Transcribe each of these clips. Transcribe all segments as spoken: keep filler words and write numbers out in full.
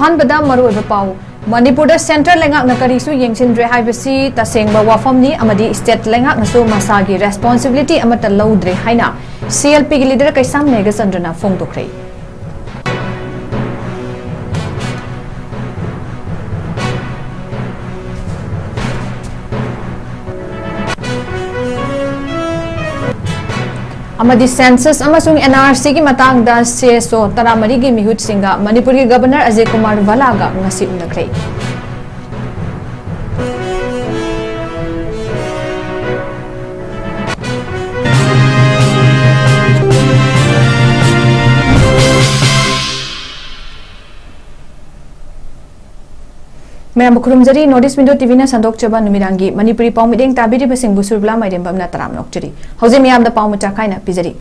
ꯑꯍꯥꯟꯕꯗ ꯃꯔꯨꯑꯣꯏꯕ ꯄꯥꯎ꯫ ꯃꯅꯤꯄꯨꯔꯗ centre ꯂꯩꯉꯥꯛꯅ ꯀꯔꯤꯁꯨ ꯌꯦꯡꯁꯤꯟꯗ꯭ꯔꯦ ꯍꯥꯏꯕꯁꯤ ꯇꯁꯦꯡꯕ ꯋꯥꯐꯝꯅꯤ ꯑꯃꯗꯤ state ꯂꯩꯉꯥꯛꯅꯁꯨ ꯃꯁꯥꯒꯤ responsibility ꯑꯃꯠꯇ ꯂꯧꯗ꯭ꯔꯦ ꯍꯥꯏꯅ CLPꯒꯤ leader ꯀꯩꯁꯥꯝ ꯃꯦꯘꯆꯟꯗ꯭ꯔꯅ ꯐꯣꯡꯗꯣꯛꯈ꯭ꯔꯦ꯫ ꯑꯃꯗꯤ census ꯑꯃꯁꯨꯡ NRCꯒꯤ ꯃꯇꯥꯡꯗ CSO ꯇꯔꯥꯃꯔꯤꯒꯤ ꯃꯤꯍꯨꯠꯁꯤꯡꯒ ꯃꯅꯤꯄꯨꯔꯒꯤ Governor ꯑꯖꯌ ꯀꯨꯃꯥꯔ ꯚꯜꯂꯥꯒ ꯉꯁꯤ ꯎꯅꯈ꯭ꯔꯦ꯫ ꯃꯌꯥꯝꯕꯨ ꯈꯨꯔꯨꯝꯖꯔꯤ꯫ North East Window TVꯅ ꯁꯟꯗꯣꯛꯆꯕ ꯅꯨꯃꯤꯗꯥꯡꯒꯤ ꯃꯅꯤꯄꯨꯔꯤ ꯄꯥꯎ ꯃꯤꯠꯌꯦꯡ ꯇꯥꯕꯤꯔꯤꯕꯁꯤꯡꯕꯨ ꯁꯨꯔꯕꯤꯂꯥ ꯃꯥꯏꯔꯦꯝꯕꯝꯅ ꯇꯔꯥꯝꯅ ꯑꯣꯛꯆꯔꯤ꯫ ꯍꯧꯖꯤꯛ ꯃꯤꯌꯥꯝꯗ ꯄꯥꯎ ꯃꯆꯥ ꯈꯥꯏꯅ ꯄꯤꯖꯔꯤ꯫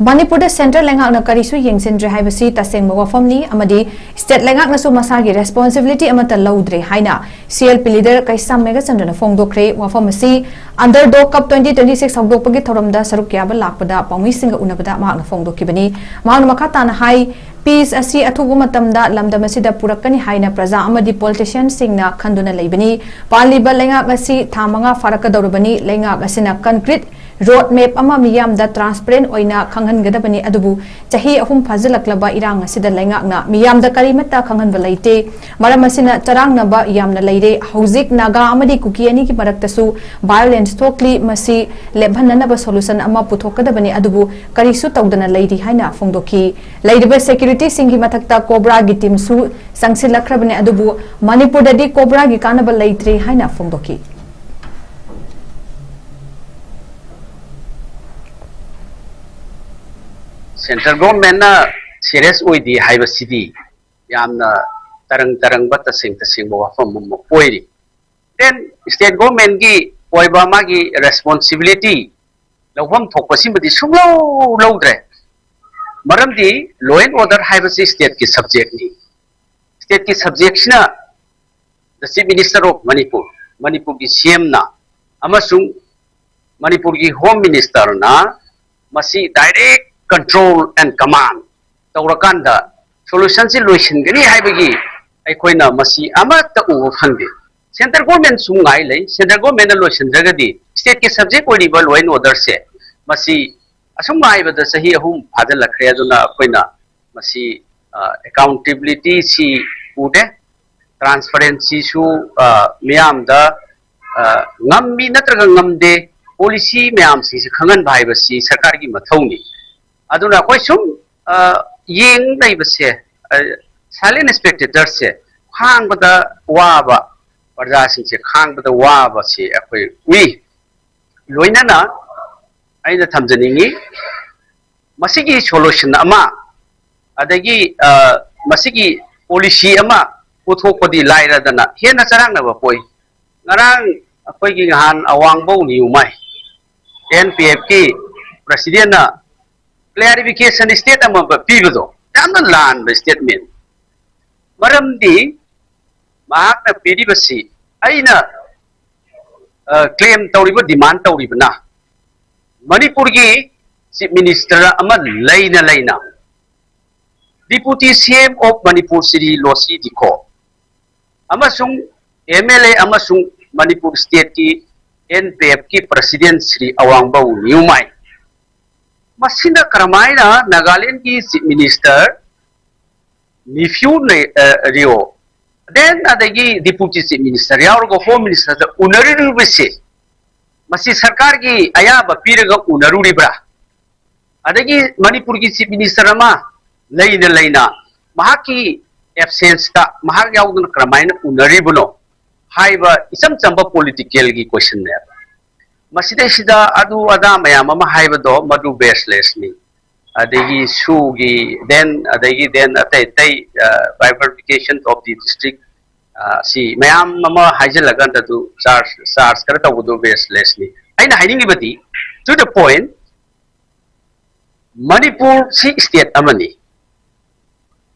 ꯃꯅꯤꯄꯨꯔꯗ centre ꯂꯩꯉꯥꯛꯅ ꯀꯔꯤꯁꯨ ꯌꯦꯡꯁꯤꯟꯗ꯭ꯔꯦ ꯍꯥꯏꯕꯁꯤ ꯇꯁꯦꯡꯕ ꯋꯥꯐꯝꯅꯤ ꯑꯃꯗꯤ state ꯂꯩꯉꯥꯛꯅꯁꯨ ꯃꯁꯥꯒꯤ responsibility ꯑꯃꯠꯇ ꯂꯧꯗ꯭ꯔꯦ ꯍꯥꯏꯅ CLP leader ꯀꯩꯁꯥꯝ ꯃꯦꯘꯆꯟꯗ꯭ꯔꯅ ꯐꯣꯡꯗꯣꯛꯈ꯭ꯔꯦ꯫ ꯋꯥꯐꯝ ꯑꯁꯤ Underdog Cup twenty twenty six ꯍꯧꯗꯣꯛꯄꯒꯤ ꯊꯧꯔꯝꯗ ꯁꯔꯨꯛ ꯌꯥꯕ ꯂꯥꯛꯄꯗ ꯄꯥꯎꯃꯤꯁꯤꯡꯒ ꯎꯅꯕꯗ ꯃꯍꯥꯛꯅ ꯐꯣꯡꯗꯣꯛꯈꯤꯕꯅꯤ꯫ ꯃꯍꯥꯛꯅ ꯃꯈꯥ ꯇꯥꯅ ꯍꯥꯏ, peace ꯑꯁꯤ ꯑꯊꯨꯕ ꯃꯇꯝꯗ ꯂꯝꯗꯝ ꯑꯁꯤꯗ ꯄꯨꯔꯛꯀꯅꯤ ꯍꯥꯏꯅ ꯄ꯭ꯔꯖꯥ ꯑꯃꯗꯤ politicianꯁꯤꯡꯅ ꯈꯟꯗꯨꯅ ꯂꯩꯕꯅꯤ꯫ ꯄꯥꯜꯂꯤꯕ ꯂꯩꯉꯥꯛ ꯑꯁꯤ ꯊꯥ ꯃꯉꯥ ꯐꯥꯔꯛꯀꯗꯧꯔꯕꯅꯤ꯫ ꯂꯩꯉꯥꯛ ꯑꯁꯤꯅ concrete road map ꯑꯃ ꯃꯤꯌꯥꯝꯗ transparent ꯑꯣꯏꯅ ꯈꯪꯍꯟꯒꯗꯕꯅꯤ, ꯑꯗꯨꯕꯨ ꯆꯍꯤ ꯑꯍꯨꯝ ꯐꯥꯖꯤꯜꯂꯛꯂꯕ ꯏꯔꯥꯡ ꯑꯁꯤꯗ ꯂꯩꯉꯥꯛꯅ ꯃꯤꯌꯥꯝꯗ ꯀꯔꯤꯃꯠꯇ ꯈꯪꯍꯟꯕ ꯂꯩꯇꯦ꯫ ꯃꯔꯝ ꯑꯁꯤꯅ ꯆꯔꯥꯡꯅꯕ ꯌꯥꯝꯅ ꯂꯩꯔꯦ꯫ ꯍꯧꯖꯤꯛ ꯅꯥꯒꯥ ꯑꯃꯗꯤ ꯀꯨꯀꯤ ꯑꯅꯤꯒꯤ ꯃꯔꯛꯇꯁꯨ violence ꯊꯣꯛꯂꯤ꯫ ꯃꯁꯤ ꯂꯦꯞꯍꯟꯅꯅꯕ solution ꯑꯃ ꯄꯨꯊꯣꯛꯀꯗꯕꯅꯤ, ꯑꯗꯨꯕꯨ ꯀꯔꯤꯁꯨ ꯇꯧꯗꯅ ꯂꯩꯔꯤ ꯍꯥꯏꯅ ꯐꯣꯡꯗꯣꯛꯈꯤ꯫ ꯂꯩꯔꯤꯕ securityꯁꯤꯡꯒꯤ ꯃꯊꯛꯇ COBRAꯒꯤ teamꯁꯨ ꯆꯪꯁꯤꯜꯂꯛꯈ꯭ꯔꯕꯅꯤ, ꯑꯗꯨꯕꯨ ꯃꯅꯤꯄꯨꯔꯗꯗꯤ COBRAꯒꯤ ꯀꯥꯟꯅꯕ ꯂꯩꯇ꯭ꯔꯤ ꯍꯥꯏꯅ ꯐꯣꯡꯗꯣꯛꯈꯤ꯫ Central governmentꯅ serious ꯑꯣꯏꯗꯦ ꯍꯥꯏꯕꯁꯤꯗꯤ ꯌꯥꯝꯅ ꯇꯔꯪ ꯇꯔꯪꯕ, ꯇꯁꯦꯡ ꯇꯁꯦꯡꯕ ꯋꯥꯐꯝ ꯑꯃ ꯑꯣꯏꯔꯤ꯫ Then state governmentꯀꯤ ꯑꯣꯏꯕ ꯃꯥꯒꯤ responsibility ꯂꯧꯐꯝ ꯊꯣꯛꯄꯁꯤꯃꯗꯤ ꯁꯨꯡꯂꯧ ꯂꯧꯗ꯭ꯔꯦ꯫ ꯃꯔꯝꯗꯤ law and order ꯍꯥꯏꯕꯁꯤ stateꯀꯤ subjectꯅꯤ꯫ Stateꯀꯤ subjectꯁꯤꯅ the Chief Minister of Manipur, ꯃꯅꯤꯄꯨꯔꯒꯤ CMꯅ ꯑꯃꯁꯨꯡ ꯃꯅꯤꯄꯨꯔꯒꯤ Home Ministerꯅ ꯃꯁꯤ direct control and command ꯇꯧꯔꯀꯥꯟꯗ solutionꯁꯤ ꯂꯣꯏꯁꯤꯟꯒꯅꯤ ꯍꯥꯏꯕꯒꯤ ꯑꯩꯈꯣꯏꯅ ꯃꯁꯤ ꯑꯃꯠꯇ ꯎꯕ ꯐꯪꯗꯦ꯫ Central government ꯁꯨꯝ ꯉꯥꯏ ꯂꯩ꯫ Central government ꯅ ꯂꯣꯏꯁꯤꯟꯗ꯭ꯔꯒꯗꯤ state ꯀꯤ subject ꯑꯣꯏꯔꯤꯕ law and order ꯁꯦ ꯃꯁꯤ ꯑꯁꯨꯝ ꯉꯥꯏꯕꯗ ꯆꯍꯤ ꯑꯍꯨꯝ ꯐꯥꯖꯤꯜꯂꯛꯈ꯭ꯔꯦ꯫ ꯑꯗꯨꯅ ꯑꯩꯈꯣꯏꯅ ꯃꯁꯤ, ꯑ, accountability ꯁꯤ ꯎꯗꯦ꯫ Transparency ꯁꯨ, ꯑ, ꯃꯤꯌꯥꯝꯗ, ꯑ, ꯉꯝꯃꯤ ꯅꯠꯇ꯭ꯔꯒ ꯉꯝꯗꯦ, policy ꯃꯌꯥꯝꯁꯤꯡꯁꯦ ꯈꯪꯍꯟꯕ ꯍꯥꯏꯕꯁꯤ ꯁꯔꯀꯥꯔꯒꯤ ꯃꯊꯧꯅꯤ꯫ ꯑꯗꯨꯅ ꯑꯩꯈꯣꯏ ꯁꯨꯝ, ꯑ, ꯌꯦꯡ ꯂꯩꯕꯁꯦ, ꯑ, silent spectator ꯁꯦ ꯈꯥꯡꯕꯗ ꯋꯥꯕ, ꯄ꯭ꯔꯖꯥꯁꯤꯡꯁꯦ ꯈꯥꯡꯕꯗ ꯋꯥꯕꯁꯤ ꯑꯩꯈꯣꯏ ꯎꯏ꯫ ꯂꯣꯏꯅꯅ ꯑꯩꯅ ꯊꯝꯖꯅꯤꯡꯉꯤ, ꯃꯁꯤꯒꯤ solution ꯑꯃ, ꯑꯗꯒꯤ, ꯑ, ꯃꯁꯤꯒꯤ policy ꯑꯃ ꯄꯨꯊꯣꯛꯄꯗꯤ ꯂꯥꯏꯔꯗꯅ ꯍꯦꯟꯅ ꯆꯔꯥꯡꯅꯕ ꯄꯣꯛꯏ꯫ ꯉꯔꯥꯡ ꯑꯩꯈꯣꯏꯒꯤ ꯅꯍꯥꯟ ꯑꯋꯥꯡꯕꯧ ꯅꯤꯌꯨꯃꯥꯏ, N P F ꯀꯤ president ꯅ clarification statement ꯑꯃ ꯄꯤꯕꯗꯣ ꯌꯥꯝꯅ ꯂꯥꯟꯕ statement꯫ ꯃꯔꯝꯗꯤ ꯃꯍꯥꯛꯅ ꯄꯤꯔꯤꯕꯁꯤ ꯑꯩꯅ, ꯑ, claim ꯇꯧꯔꯤꯕ, demand ꯇꯧꯔꯤꯕꯅ ꯃꯅꯤꯄꯨꯔꯒꯤ Chief Minister ꯑꯃ ꯂꯩꯅ ꯂꯩꯅ Deputy C M of Manipur Shri Losi Dikho ꯑꯃꯁꯨꯡ M L A ꯑꯃꯁꯨꯡ ꯃꯅꯤꯄꯨꯔ state ꯀꯤ N P F ꯀꯤ president ꯁ꯭ꯔꯤ ꯑꯋꯥꯡꯕꯧ ꯅꯤꯌꯨꯃꯥꯏ, ꯃꯁꯤꯅ ꯀꯔꯝꯍꯥꯏꯅ ꯅꯥꯒꯥꯂꯦꯟꯒꯤ Chief Minister Neiphiu ꯅꯦ-, ꯑ, Rio, then ꯑꯗꯒꯤ Deputy Chief Minister ꯌꯥꯎꯔꯒ Home Minister ꯗ ꯎꯅꯔꯨꯔꯤꯕꯁꯦ, ꯃꯁꯤ ꯁꯔꯀꯥꯔꯒꯤ ꯑꯌꯥꯕ ꯄꯤꯔꯒ ꯎꯅꯔꯨꯔꯤꯕ꯭ꯔꯥ? ꯑꯗꯒꯤ ꯃꯅꯤꯄꯨꯔꯒꯤ Chief Minister ꯑꯃ ꯂꯩꯅ ꯂꯩꯅ ꯃꯍꯥꯛꯀꯤ absence ꯇ ꯃꯍꯥꯛ ꯌꯥꯎꯗꯅ ꯀꯔꯝꯍꯥꯏꯅ ꯎꯅꯔꯤꯕꯅꯣ ꯍꯥꯏꯕ ꯏꯆꯝ ꯆꯝꯕ political ꯒꯤ question ꯅꯦꯕ꯫ ꯃꯁꯤꯗꯩꯁꯤꯗ ꯑꯗꯨ ꯑꯗꯥ ꯃꯌꯥꯝ ꯑꯃ ꯍꯥꯏꯕꯗꯣ ꯃꯗꯨ baseless ꯅꯤ꯫ ꯑꯗꯒꯤ ꯁꯨꯒꯤ then, ꯑꯗꯒꯤ then ꯑꯇꯩ ꯑꯇꯩ, ꯑ, bifurcation of the district, ꯑ, ꯁꯤ ꯃꯌꯥꯝ ꯑꯃ ꯍꯥꯏꯖꯤꯜꯂꯀꯥꯟꯗ ꯑꯗꯨ charge, charge ꯈꯔ ꯇꯧꯕꯗꯣ baseless ꯅꯤ꯫ ꯑꯩꯅ ꯍꯥꯏꯅꯤꯡꯉꯤꯕꯗꯤ, to the point, ꯃꯅꯤꯄꯨꯔ ꯁꯤ state ꯑꯃꯅꯤ꯫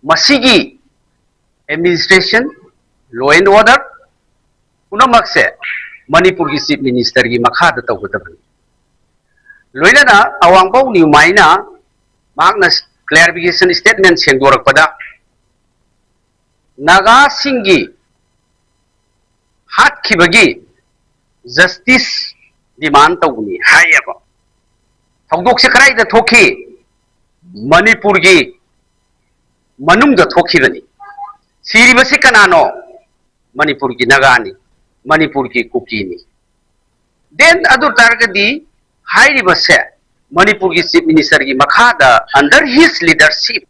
ꯃꯁꯤꯒꯤ administration, law and order ꯄꯨꯝꯅꯃꯛꯁꯦ ꯃꯅꯤꯄꯨꯔꯒꯤ Chief Minister ꯒꯤ ꯃꯈꯥꯗ ꯇꯧꯒꯗꯕꯅꯤ꯫ ꯂꯣꯏꯅꯅ ꯑꯋꯥꯡꯕꯧ ꯅꯤꯌꯨꯃꯥꯏꯅ ꯃꯍꯥꯛꯅ clarification statement ꯁꯦꯡꯗꯣꯔꯛꯄꯗ ꯅꯥꯒꯥꯁꯤꯡꯒꯤ ꯍꯥꯠꯈꯤꯕꯒꯤ ꯖꯁꯇꯤꯁ ꯗꯤꯃꯥꯟ ꯇꯧꯕꯅꯤ ꯍꯥꯏꯌꯦꯕ꯫ ꯊꯧꯗꯣꯛꯁꯦ ꯀꯗꯥꯏꯗ ꯊꯣꯛꯈꯤ? ꯃꯅꯤꯄꯨꯔꯒꯤ ꯃꯅꯨꯡꯗ ꯊꯣꯛꯈꯤꯕꯅꯤ꯫ ꯁꯤꯔꯤꯕꯁꯤ ꯀꯅꯥꯅꯣ? ꯃꯅꯤꯄꯨꯔꯒꯤ ꯅꯥꯒꯥꯅꯤ, ꯃꯅꯤꯄꯨꯔꯒꯤ ꯀꯨꯀꯤꯅꯤ꯫ Then ꯑꯗꯨ ꯇꯥꯔꯒꯗꯤ ꯍꯥꯏꯔꯤꯕꯁꯦ ꯃꯅꯤꯄꯨꯔꯒꯤ ꯆꯤꯐ ꯃꯤꯅꯤꯁꯇꯔꯒꯤ ꯃꯈꯥꯗ, under his leadership,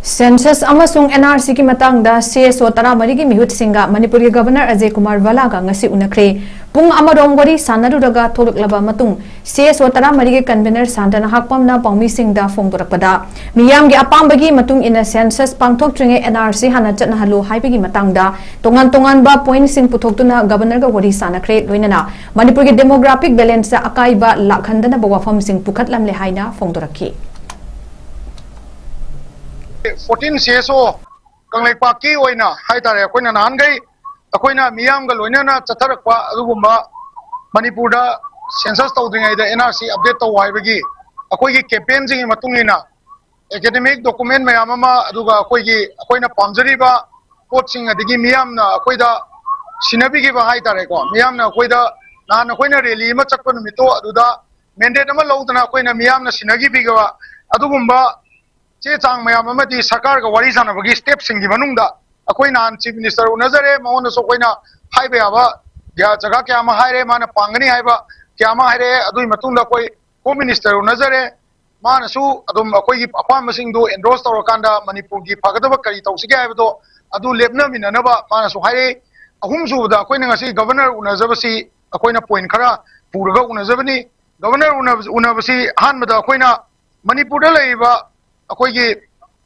Census ꯑꯃꯁꯨꯡ N R Cꯒꯤ ꯃꯇꯥꯡꯗ C S O ꯇꯔꯥꯃꯔꯤꯒꯤ ꯃꯤꯍꯨꯠꯁꯤꯡꯒ ꯃꯅꯤꯄꯨꯔꯒꯤ ꯒꯕꯔꯅꯔ ꯑꯖꯌ ꯀꯨꯃꯥꯔ ꯚꯜꯂꯥꯒ ꯉꯁꯤ ꯎꯅꯈ꯭ꯔꯦ꯫ ꯄꯨꯡ ꯑꯃꯔꯣꯝ ꯋꯥꯔꯤ ꯁꯥꯟꯅꯔꯨꯔꯒ ꯊꯣꯛꯂꯛꯂꯕ ꯃꯇꯨꯡ, C S O ꯇꯔꯥꯃꯔꯤꯒꯤ ꯀꯟꯚꯦꯅꯔ ꯁꯥꯟꯇꯅ ꯍꯥꯛꯄꯝꯅ ꯄꯥꯎꯃꯤꯁꯤꯡꯗ ꯐꯣꯡꯗꯣꯔꯛꯄꯗ, ꯃꯤꯌꯥꯝꯒꯤ ꯑꯄꯥꯝꯕꯒꯤ ꯃꯇꯨꯡ ꯏꯟꯅ census ꯄꯥꯡꯊꯣꯛꯇ꯭ꯔꯤꯉꯩ N R C ꯍꯥꯟꯅ ꯆꯠꯅꯍꯜꯂꯨ ꯍꯥꯏꯕꯒꯤ ꯃꯇꯥꯡꯗ ꯇꯣꯉꯥꯟ ꯇꯣꯉꯥꯟꯕ ꯄꯣꯏꯟꯠꯁꯤꯡ ꯄꯨꯊꯣꯛꯇꯨꯅ ꯒꯕꯔꯅꯔꯒ ꯋꯥꯔꯤ ꯁꯥꯟꯅꯈ꯭ꯔꯦ꯫ ꯂꯣꯏꯅꯅ ꯃꯅꯤꯄꯨꯔꯒꯤ demographic balanceꯇ ꯑꯀꯥꯏꯕ ꯂꯥꯛꯍꯟꯗꯅꯕ ꯋꯥꯐꯝꯁꯤꯡ ꯄꯨꯈꯠꯂꯝꯂꯦ ꯍꯥꯏꯅ ꯐꯣꯡꯗꯣꯔꯛꯈꯤ꯫ ꯐꯣꯔꯇꯤꯟ C S O ꯀꯪꯂꯩꯄꯥꯛꯀꯤ ꯑꯣꯏꯅ ꯍꯥꯏꯇꯥꯔꯦ, ꯑꯩꯈꯣꯏꯅ ꯅꯍꯥꯟꯈꯩ ꯑꯩꯈꯣꯏꯅ ꯃꯤꯌꯥꯝꯒ ꯂꯣꯏꯅꯅ ꯆꯠꯊꯔꯛꯄ ꯑꯗꯨꯒꯨꯝꯕ ꯃꯅꯤꯄꯨꯔꯗ census ꯇꯧꯗ꯭ꯔꯤꯉꯩꯗ N R C update ꯇꯧ ꯍꯥꯏꯕꯒꯤ ꯑꯩꯈꯣꯏꯒꯤ campaignꯁꯤꯡꯒꯤ ꯃꯇꯨꯡ ꯏꯟꯅ academic document ꯃꯌꯥꯝ ꯑꯃ, ꯑꯗꯨꯒ ꯑꯩꯈꯣꯏꯒꯤ, ꯑꯩꯈꯣꯏꯅ ꯄꯥꯝꯖꯔꯤꯕ ꯄꯣꯠꯁꯤꯡ, ꯑꯗꯒꯤ ꯃꯤꯌꯥꯝꯅ ꯑꯩꯈꯣꯏꯗ ꯁꯤꯟꯅꯕꯤꯈꯤꯕ ꯍꯥꯏꯇꯥꯔꯦꯀꯣ, ꯃꯤꯌꯥꯝꯅ ꯑꯩꯈꯣꯏꯗ, ꯅꯍꯥꯟ ꯑꯩꯈꯣꯏꯅ rally ꯑꯃ ꯆꯠꯄ ꯅꯨꯃꯤꯠꯇꯣ, ꯑꯗꯨꯗ mandate ꯑꯃ ꯂꯧꯗꯅ ꯑꯩꯈꯣꯏꯅ ꯃꯤꯌꯥꯝꯅ ꯁꯤꯟꯅꯈꯤꯕꯤꯈꯤꯕ ꯑꯗꯨꯒꯨꯝꯕ ꯆꯦ ꯆꯥꯡ ꯃꯌꯥꯝ ꯑꯃꯗꯤ ꯁꯔꯀꯥꯔꯒ ꯋꯥꯔꯤ ꯁꯥꯟꯅꯕꯒꯤ stepꯁꯤꯡꯒꯤ ꯃꯅꯨꯡꯗ ꯑꯩꯈꯣꯏ ꯅꯍꯥꯟ Chief Minister ꯎꯅꯖꯔꯦ, ꯃꯉꯣꯟꯗꯁꯨ ꯑꯩꯈꯣꯏꯅ ꯍꯥꯏꯕ ꯌꯥꯕ ꯖꯒꯥ ꯀꯌꯥ ꯑꯃ ꯍꯥꯏꯔꯦ, ꯃꯥꯅ ꯄꯥꯡꯒꯅꯤ ꯍꯥꯏꯕ ꯀꯌꯥ ꯑꯃ ꯍꯥꯏꯔꯛꯑꯦ꯫ ꯑꯗꯨꯒꯤ ꯃꯇꯨꯡꯗ ꯑꯩꯈꯣꯏ Home Minister ꯎꯅꯖꯔꯦ, ꯃꯥꯅꯁꯨ ꯑꯗꯨꯝ ꯑꯩꯈꯣꯏꯒꯤ ꯑꯄꯥꯝꯕꯁꯤꯡꯗꯨ endorse ꯇꯧꯔꯀꯥꯟꯗ ꯃꯅꯤꯄꯨꯔꯒꯤ ꯐꯒꯗꯕ ꯀꯔꯤ ꯇꯧꯁꯤꯒꯦ ꯍꯥꯏꯕꯗꯣ ꯑꯗꯨ ꯂꯦꯞꯅꯃꯤꯟꯅꯅꯕ ꯃꯥꯅꯁꯨ ꯍꯥꯏꯔꯛꯏ꯫ ꯑꯍꯨꯝꯁꯨꯕꯗ ꯑꯩꯈꯣꯏꯅ ꯉꯁꯤ Governor ꯎꯅꯖꯕꯁꯤ ꯑꯩꯈꯣꯏꯅ point ꯈꯔ ꯄꯨꯔꯒ ꯎꯅꯖꯕꯅꯤ꯫ Governor ꯎꯅꯕ-, ꯎꯅꯕꯁꯤ ꯑꯍꯥꯟꯕꯗ ꯑꯩꯈꯣꯏꯅ ꯃꯅꯤꯄꯨꯔꯗ ꯂꯩꯔꯤꯕ ꯑꯩꯈꯣꯏꯒꯤ,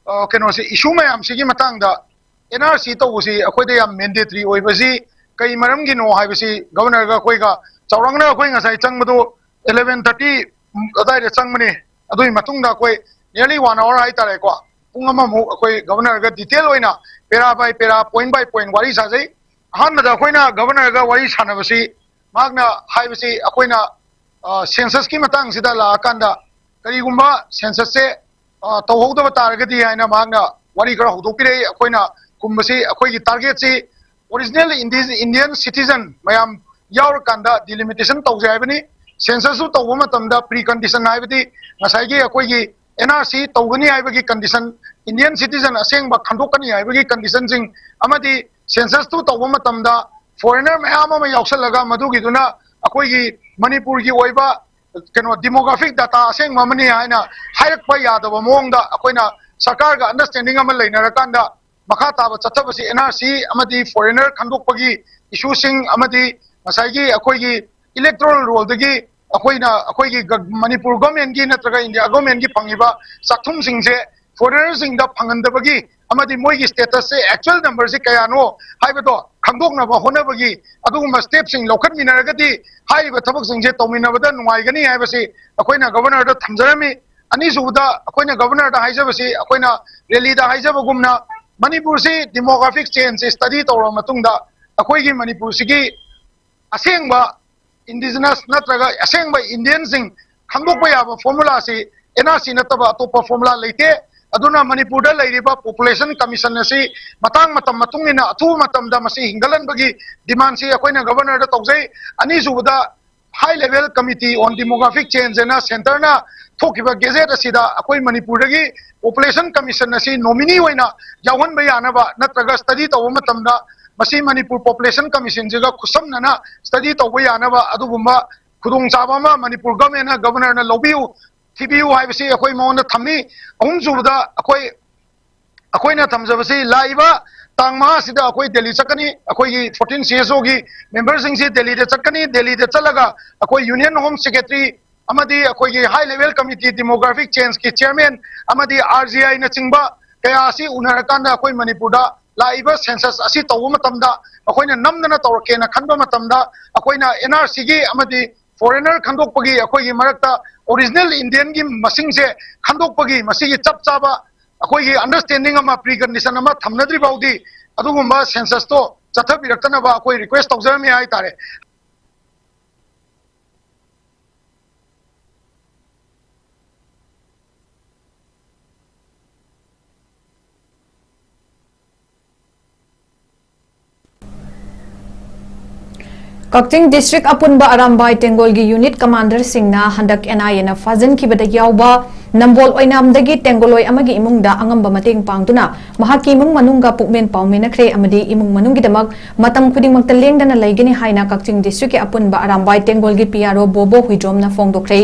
ꯑ, ꯀꯩꯅꯣꯁꯤ, issue ꯃꯌꯥꯝꯁꯤꯒꯤ ꯃꯇꯥꯡꯗ N R C ꯇꯧꯕꯁꯤ ꯑꯩꯈꯣꯏꯗ ꯌꯥꯝ mandatory ꯑꯣꯏꯕꯁꯤ ꯀꯩ ꯃꯔꯝꯒꯤꯅꯣ ꯍꯥꯏꯕꯁꯤ Governorꯒ ꯑꯩꯈꯣꯏꯒ ꯆꯥꯎꯔꯥꯛꯅ ꯑꯩꯈꯣꯏ ꯉꯁꯥꯏ ꯆꯪꯕꯗꯨ eleven thirty ꯑꯗꯨꯋꯥꯏꯗ ꯆꯪꯕꯅꯤ꯫ ꯑꯗꯨꯒꯤ ꯃꯇꯨꯡꯗ ꯑꯩꯈꯣꯏ nearly one hour ꯍꯥꯏꯇꯥꯔꯦꯀꯣ, ꯄꯨꯡ ꯑꯃꯃꯨꯛ ꯑꯩꯈꯣꯏ ꯒꯕꯔꯅꯔꯒ ꯗꯤꯇꯦꯜ ꯑꯣꯏꯅ ꯄꯦꯔꯥ ꯕꯥꯏ ꯄꯦꯔꯥ, ꯄꯣꯏꯟ ꯕꯥꯏ ꯄꯣꯏꯟ ꯋꯥꯔꯤ ꯁꯥꯖꯩ꯫ ꯑꯍꯥꯟꯕꯗ ꯑꯩꯈꯣꯏꯅ ꯒꯕꯔꯅꯔꯒ ꯋꯥꯔꯤ ꯁꯥꯟꯅꯕꯁꯤ, ꯃꯍꯥꯛꯅ ꯍꯥꯏꯕꯁꯤ ꯑꯩꯈꯣꯏꯅ ꯁꯦꯟꯁꯁꯀꯤ ꯃꯇꯥꯡꯁꯤꯗ ꯂꯥꯛꯑꯀꯥꯟꯗ, ꯀꯔꯤꯒꯨꯝꯕ ꯁꯦꯟꯁꯁꯁꯦ ꯇꯧꯍꯧꯗꯕ ꯇꯥꯔꯒꯗꯤ ꯍꯥꯏꯅ ꯃꯍꯥꯛꯅ ꯋꯥꯔꯤ ꯈꯔ ꯍꯧꯗꯣꯛꯄꯤꯔꯛꯏ꯫ ꯑꯩꯈꯣꯏꯅ ꯀꯨꯝꯕꯁꯤ ꯑꯩꯈꯣꯏꯒꯤ ꯇꯥꯔꯒꯦꯠꯁꯤ ꯑꯣꯔꯤꯖꯤꯅꯦꯜ ꯏꯟꯗꯤꯌꯟ ꯁꯤꯇꯤꯖꯟ ꯃꯌꯥꯝ ꯌꯥꯎꯔꯀꯥꯟꯗ ꯗꯤꯂꯤꯃꯤꯇꯦꯁꯟ ꯇꯧꯁꯦ ꯍꯥꯏꯕꯅꯤ꯫ ꯁꯦꯟꯁꯁꯁꯨ ꯇꯧꯕ ꯃꯇꯝꯗ ꯄ꯭ꯔꯤ ꯀꯟꯗꯤꯁꯟ ꯍꯥꯏꯕꯗꯤ ꯉꯁꯥꯏꯒꯤ ꯑꯩꯈꯣꯏꯒꯤ ꯑꯦꯟ ꯑꯥꯔ ꯁꯤ ꯇꯧꯒꯅꯤ ꯍꯥꯏꯕꯒꯤ ꯀꯟꯗꯤꯁꯟ, ꯏꯟꯗꯤꯌꯟ ꯁꯤꯇꯤꯖꯟ ꯑꯁꯦꯡꯕ ꯈꯟꯗꯣꯛꯀꯅꯤ ꯍꯥꯏꯕꯒꯤ ꯀꯟꯗꯤꯁꯟꯁꯤꯡ, ꯑꯃꯗꯤ ꯁꯦꯟꯁꯁꯇꯨ ꯇꯧꯕ ꯃꯇꯝꯗ ꯐꯣꯔꯦꯅꯔ ꯃꯌꯥꯝ ꯑꯃ ꯌꯥꯎꯁꯜꯂꯒ ꯃꯗꯨꯒꯤꯗꯨꯅ ꯑꯩꯈꯣꯏꯒꯤ ꯃꯅꯤꯄꯨꯔꯒꯤ ꯑꯣꯏꯕ ꯀꯩꯅꯣ ꯗꯤꯃꯣꯒ꯭ꯔꯥꯐꯤꯛ ꯗꯥꯇꯥ ꯑꯁꯦꯡꯕ ꯑꯃꯅꯤ ꯍꯥꯏꯅ ꯍꯥꯏꯔꯛꯄ ꯌꯥꯗꯕ ꯃꯑꯣꯡꯗ ꯑꯩꯈꯣꯏꯅ ꯁꯔꯀꯥꯔꯒ ꯑꯟꯗꯔꯁꯇꯦꯟꯗꯤꯡ ꯑꯃ ꯂꯩꯅꯔꯀꯥꯟꯗ ꯃꯈꯥ ꯇꯥꯕ ꯆꯠꯊꯕꯁꯤ ꯑꯦꯟ ꯑꯥꯔ ꯁꯤ ꯑꯃꯗꯤ ꯐꯣꯔꯦꯅꯔ ꯈꯟꯗꯣꯛꯄꯒꯤ ꯏꯁꯨꯁꯤꯡ ꯑꯃꯗꯤ ꯉꯁꯥꯏꯒꯤ ꯑꯩꯈꯣꯏꯒꯤ ꯏꯂꯦꯛꯇꯣꯔꯦꯜ ꯔꯣꯜꯗꯒꯤ ꯑꯩꯈꯣꯏꯅ ꯑꯩꯈꯣꯏꯒꯤ ꯒ-, ꯃꯅꯤꯄꯨꯔ ꯒꯣꯔꯃꯦꯟꯒꯤ ꯅꯠꯇ꯭ꯔꯒ ꯏꯟꯗꯤꯌꯥ ꯒꯣꯔꯃꯦꯟꯒꯤ ꯐꯪꯉꯤꯕ ꯆꯥꯛꯊꯨꯝꯁꯤꯡꯁꯦ ꯐꯣꯔꯦꯅꯔꯁꯤꯡꯗ ꯐꯪꯍꯟꯗꯕꯒꯤ ꯑꯃꯗꯤ ꯃꯣꯏꯒꯤ ꯁ꯭ꯇꯦꯇꯁꯁꯦ, ꯑꯦꯛꯆꯨꯋꯦꯜ ꯅꯝꯕꯔꯁꯦ ꯀꯌꯥꯅꯣ ꯍꯥꯏꯕꯗꯣ ꯈꯪꯗꯣꯛꯅꯕ ꯍꯣꯠꯅꯕꯒꯤ ꯑꯗꯨꯒꯨꯝꯕ ꯁ꯭ꯇꯦꯞꯁꯤꯡ ꯂꯧꯈꯠꯃꯤꯟꯅꯔꯒꯗꯤ ꯍꯥꯏꯔꯤꯕ ꯊꯕꯛꯁꯤꯡꯁꯦ ꯇꯧꯃꯤꯟꯅꯕꯗ ꯅꯨꯡꯉꯥꯏꯒꯅꯤ ꯍꯥꯏꯕꯁꯤ ꯑꯩꯈꯣꯏꯅ ꯒꯕꯔꯅꯔꯗ ꯊꯝꯖꯔꯝꯃꯤ꯫ ꯑꯅꯤꯁꯨꯕꯗ ꯑꯩꯈꯣꯏꯅ ꯒꯕꯔꯅꯔꯗ ꯍꯥꯏꯖꯕꯁꯤ, ꯑꯩꯈꯣꯏꯅ ꯔꯦꯂꯤꯗ ꯍꯥꯏꯖꯕꯒꯨꯝꯅ ꯃꯅꯤꯄꯨꯔꯁꯤ ꯗꯤꯃꯣꯒ꯭ꯔꯥꯐꯤꯛ ꯆꯦꯟꯖꯁꯤ ꯁ꯭ꯇꯗꯤ ꯇꯧꯔꯕ ꯃꯇꯨꯡꯗ ꯑꯩꯈꯣꯏꯒꯤ ꯃꯅꯤꯄꯨꯔꯁꯤꯒꯤ ꯑꯁꯦꯡꯕ ꯏꯟꯗꯤꯖꯤꯅꯁ ꯅꯠꯇ꯭ꯔꯒ ꯑꯁꯦꯡꯕ ꯏꯟꯗꯤꯌꯟꯁꯤꯡ ꯈꯪꯗꯣꯛꯄ ꯌꯥꯕ ꯐꯣꯔꯃꯨꯂꯥꯁꯤ ꯑꯦꯟ ꯑꯥꯔ ꯁꯤ ꯅꯠꯇꯕ ꯑꯇꯣꯞꯄ ꯐꯣꯔꯃꯨꯂꯥ ꯂꯩꯇꯦ꯫ ꯑꯗꯨꯅ ꯃꯅꯤꯄꯨꯔꯗ ꯂꯩꯔꯤꯕ ꯄꯣꯄꯨꯂꯦꯁꯟ ꯀꯃꯤꯁꯟ ꯑꯁꯤ ꯃꯇꯥꯡ ꯃꯇꯝ ꯃꯇꯨꯡ ꯏꯟꯅ ꯑꯊꯨꯕ ꯃꯇꯝꯗ ꯃꯁꯤ ꯍꯤꯡꯒꯠꯍꯟꯕꯒꯤ ꯗꯤꯃꯥꯟꯁꯤ ꯑꯩꯈꯣꯏꯅ ꯒꯕꯔꯅꯔꯗ ꯇꯧꯖꯩ꯫ ꯑꯅꯤꯁꯨꯕꯗ, High Level Committee on Demographic Change ꯍꯥꯏꯅ ꯁꯦꯟꯇꯔꯅ ꯊꯣꯛꯈꯤꯕ ꯒꯦꯖꯦꯠ ꯑꯁꯤꯗ ꯑꯩꯈꯣꯏ ꯃꯅꯤꯄꯨꯔꯗꯒꯤ ꯄꯣꯄꯨꯂꯦꯁꯟ ꯀꯃꯤꯁꯟ ꯑꯁꯤ ꯅꯣꯃꯤꯅꯤ ꯑꯣꯏꯅ ꯌꯥꯎꯍꯟꯕ ꯌꯥꯅꯕ ꯅꯠꯇ꯭ꯔꯒ ꯁ꯭ꯇꯗꯤ ꯇꯧꯕ ꯃꯇꯝꯗ ꯃꯁꯤ ꯃꯅꯤꯄꯨꯔ ꯄꯣꯄꯨꯂꯦꯁꯟ ꯀꯃꯤꯁꯟꯁꯤꯒ ꯈꯨꯠꯁꯝꯅꯅ ꯁ꯭ꯇꯗꯤ ꯇꯧꯕ ꯌꯥꯅꯕ ꯑꯗꯨꯒꯨꯝꯕ ꯈꯨꯗꯣꯡꯆꯥꯕ ꯑꯃ ꯃꯅꯤꯄꯨꯔ ꯒꯚꯔꯟꯃꯦꯟꯠꯅ ꯒꯕꯔꯅꯔꯅ ꯂꯧꯕꯤꯌꯨ, ꯊꯤꯕꯤꯌꯨ ꯍꯥꯏꯕꯁꯤ ꯑꯩꯈꯣꯏ ꯃꯉꯣꯟꯗ ꯊꯝꯃꯤ꯫ ꯑꯍꯨꯝꯁꯨꯕꯗ, ꯑꯩꯈꯣꯏ ꯑꯩꯈꯣꯏꯅ ꯊꯝꯖꯕꯁꯤ ꯂꯥꯛꯏꯕ ꯇꯥꯡ ꯃꯉꯥꯁꯤꯗ ꯑꯩꯈꯣꯏ ꯗꯦꯜꯂꯤ ꯆꯠꯀꯅꯤ꯫ ꯑꯩꯈꯣꯏꯒꯤ ꯐꯣꯔꯇꯤꯟ ꯁꯤ ꯑꯦꯁ ꯑꯣꯒꯤ ꯃꯦꯝꯕꯔꯁꯤꯡꯁꯤ ꯗꯦꯜꯂꯤꯗ ꯆꯠꯀꯅꯤ꯫ ꯗꯦꯜꯂꯤꯗ ꯆꯠꯂꯒ ꯑꯩꯈꯣꯏ ꯌꯨꯅꯤꯌꯟ ꯍꯣꯝ ꯁꯦꯀ꯭ꯔꯦꯇꯔꯤ ꯑꯃꯗꯤ ꯑꯩꯈꯣꯏꯒꯤ ꯍꯥꯏ ꯂꯦꯚꯦꯜ ꯀꯃꯤꯇꯤ, ꯗꯤꯃꯣꯒ꯭ꯔꯥꯐꯤꯛ ꯆꯦꯟꯖꯀꯤ ꯆꯤꯌꯔꯃꯦꯟ ꯑꯃꯗꯤ ꯑꯥꯔ ꯖꯤ ꯑꯥꯏꯅꯆꯤꯡꯕ ꯀꯌꯥ ꯑꯁꯤ ꯎꯅꯔꯀꯥꯟꯗ ꯑꯩꯈꯣꯏ ꯃꯅꯤꯄꯨꯔꯗ ꯂꯥꯛꯏꯕ ꯁꯦꯟꯁꯁ ꯑꯁꯤ ꯇꯧꯕ ꯃꯇꯝꯗ ꯑꯩꯈꯣꯏꯅ ꯅꯝꯗꯅ ꯇꯧꯔꯛꯀꯦꯅ ꯈꯟꯕ ꯃꯇꯝꯗ ꯑꯩꯈꯣꯏꯅ ꯑꯦꯟ ꯑꯥꯔ ꯁꯤꯒꯤ ꯑꯃꯗꯤ ꯐꯣꯔꯦꯅꯔ ꯈꯟꯗꯣꯛꯄꯒꯤ ꯑꯩꯈꯣꯏꯒꯤ ꯃꯔꯛꯇ ꯑꯣꯔꯤꯖꯤꯅꯦꯜ ꯏꯟꯗꯤꯌꯟꯒꯤ ꯃꯁꯤꯡꯁꯦ ꯈꯟꯗꯣꯛꯄꯒꯤ ꯃꯁꯤꯒꯤ ꯆꯞ ꯆꯥꯕ ꯑꯩꯈꯣꯏꯒꯤ ꯑꯟꯗꯔꯁ꯭ꯇꯦꯟꯗꯤꯡ ꯑꯃ, ꯄ꯭ꯔꯤ ꯀꯟꯗꯤꯁꯟ ꯑꯃ ꯊꯝꯅꯗ꯭ꯔꯤ ꯐꯥꯎꯗꯤ ꯑꯗꯨꯒꯨꯝꯕ ꯁꯦꯟꯁꯁꯇꯣ ꯆꯠꯊꯕꯤꯔꯛꯇꯅꯕ ꯑꯩꯈꯣꯏ ꯔꯤꯀ꯭ꯋꯦꯁ ꯇꯧꯖꯔꯝꯃꯤ ꯍꯥꯏꯇꯥꯔꯦ꯫ ꯀꯛꯆꯤꯡ ꯗꯤꯁꯇ꯭ꯔꯤꯛ ꯑꯄꯨꯟꯕ ꯑꯔꯥꯝꯕꯥꯏ ꯇꯦꯡꯒꯣꯜꯒꯤ ꯌꯨꯅꯤꯠ ꯀꯃꯥꯟꯗꯔꯁꯤꯡꯅ ꯍꯟꯗꯛ ꯑꯦꯟ ꯑꯥꯏ ꯑꯦꯅ ꯐꯥꯖꯤꯟꯈꯤꯕꯗ ꯌꯥꯎꯕ ꯅꯝꯕꯣꯜ ꯑꯣꯏꯅꯥꯝꯗꯒꯤ ꯇꯦꯡꯒꯣꯂꯣꯏ ꯑꯃꯒꯤ ꯏꯃꯨꯡꯗ ꯑꯉꯝꯕ ꯃꯇꯦꯡ ꯄꯥꯡꯗꯨꯅ ꯃꯍꯥꯛꯀꯤ ꯏꯃꯨꯡ ꯃꯅꯨꯡꯒ ꯄꯨꯛꯃꯦꯟ ꯄꯥꯎꯃꯤꯟꯅꯈ꯭ꯔꯦ ꯑꯃꯗꯤ ꯏꯃꯨꯡ ꯃꯅꯨꯡꯒꯤꯗꯃꯛ ꯃꯇꯝ ꯈꯨꯗꯤꯡꯃꯛꯇ ꯂꯦꯡꯗꯅ ꯂꯩꯒꯅꯤ ꯍꯥꯏꯅ ꯀꯛꯆꯤꯡ ꯗꯤꯁꯇ꯭ꯔꯤꯛꯀꯤ ꯑꯄꯨꯟꯕ ꯑꯔꯥꯝꯕꯥꯏ ꯇꯦꯡꯒꯣꯜꯒꯤ ꯄꯤ ꯑꯥꯔ ꯑꯣ ꯕꯣꯕꯣ ꯍꯨꯏꯗ꯭ꯔꯣꯝꯅ ꯐꯣꯡꯗꯣꯛꯈ꯭ꯔꯦ꯫